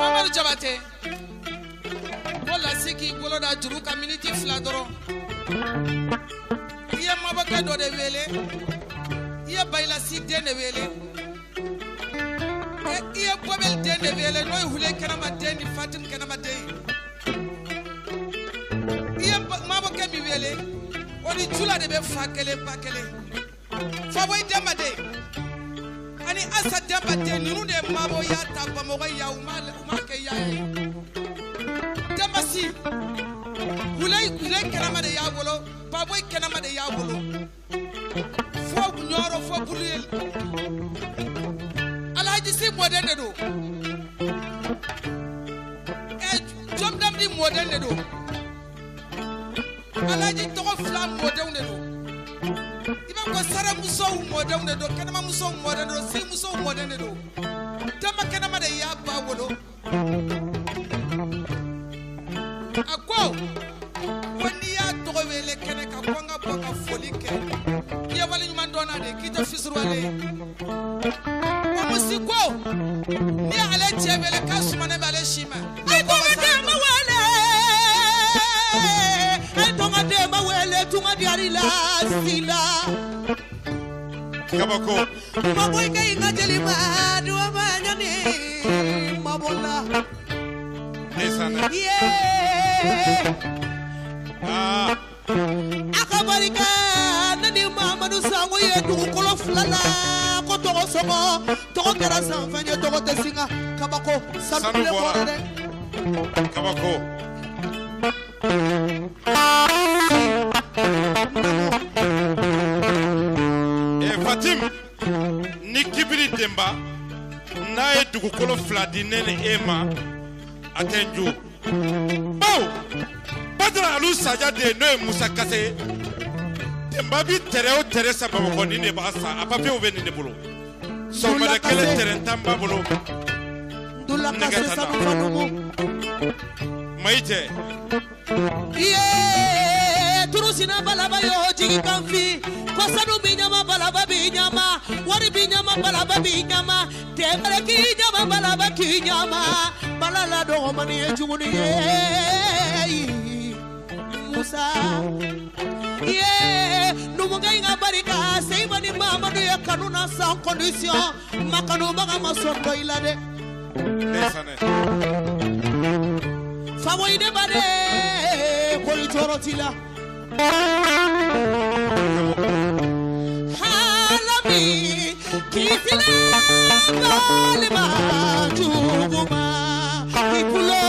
Mamadu Jabate ko Lasi k'i bolo da juru kan miniti 2 dɔrɔn. I ye mabɔkɛ dɔ de wele, i ye Bayilasi den de wele, i ye Bɔbɛli den de wele n'o ye Hule Kɛnɛma den ni Fatimu Kɛnɛma den ye. I ye mabɔkɛ min wele, o ni Jula de bɛ fa kelen ba kelen. Faboyi Denba den ani Asa Denba den ninnu de ye mabɔya ta Bamakɔ yan, u ma kɛ yaya ye. Denba si Hule Kɛnɛma de y'a wolo, Baboyi Kɛnɛma de y'a wolo. Fo Ɲɔrɔ fo Buluyeli. Alhaji Si mɔden de don. Jɔn mɔden de don. Alhaji tɔgɔ fila mɔdenw de don. I b'a fɔ saramusow mɔdenw de don, kɛnɛmamusow mɔden de don, simusow mɔden de don. Denba Kɛnɛma de y'a ba wolo. A ko n'i y'a tɔgɔ wele kɛnɛ kan ko n ka bɔ ka foli kɛ, k'i ye waleɲuman dɔnna de, k'i tɛ fisuruwale ye. Omusi ko n'i y'ale cɛ wele k'a sumanen bɛ ale si ma. Ay tɔgɔ denba wele, ay tɔgɔ denba wele, tunga diyari la si la. Kabako. Mabɔ i ka i ka jeliba duwa ma ɲani mabɔ la. Ndeysaan. Yee. Ah. A ka barika ne ni Mamadu Sango ye dugukolo fila la ko tɔgɔ sɔngɔ tɔgɔ kɛra sanfɛn ye tɔgɔ tɛ singa kabako sanu bɔra dɛ. Kabako. Fatim ni Kibiri Denba n'a ye dugukolo fila di ne ni e ma a tɛ n jo. Bawo Badara Alu Saja den n'o ye Musa Kase ye, Denba bi tɛrɛ o tɛrɛ san Bamakɔ nin de b'a san, a papiyew bɛ nin de bolo. Sɔgɔmada kelen tɛrɛn tan b'a bolo. Nɛgɛ tan na. Mayi cɛ. Iye turusina balaba yo jigi kan fi ko sanu bi ɲama balaba bi ɲama wari bi ɲama balaba bi ɲama tɛmɛrɛ k'i ɲama balaba k'i ɲama balala dɔgɔmani ye juguni ye Musa iye numukɛ in ka barika Seyima ni Mamadu ye kanu na sans condition ma kanubaga ma sɔn dɔ i la dɛ. Faboyi de ba de koli tɔɔrɔ t'i la. Halami kisila balima juguma i kulo.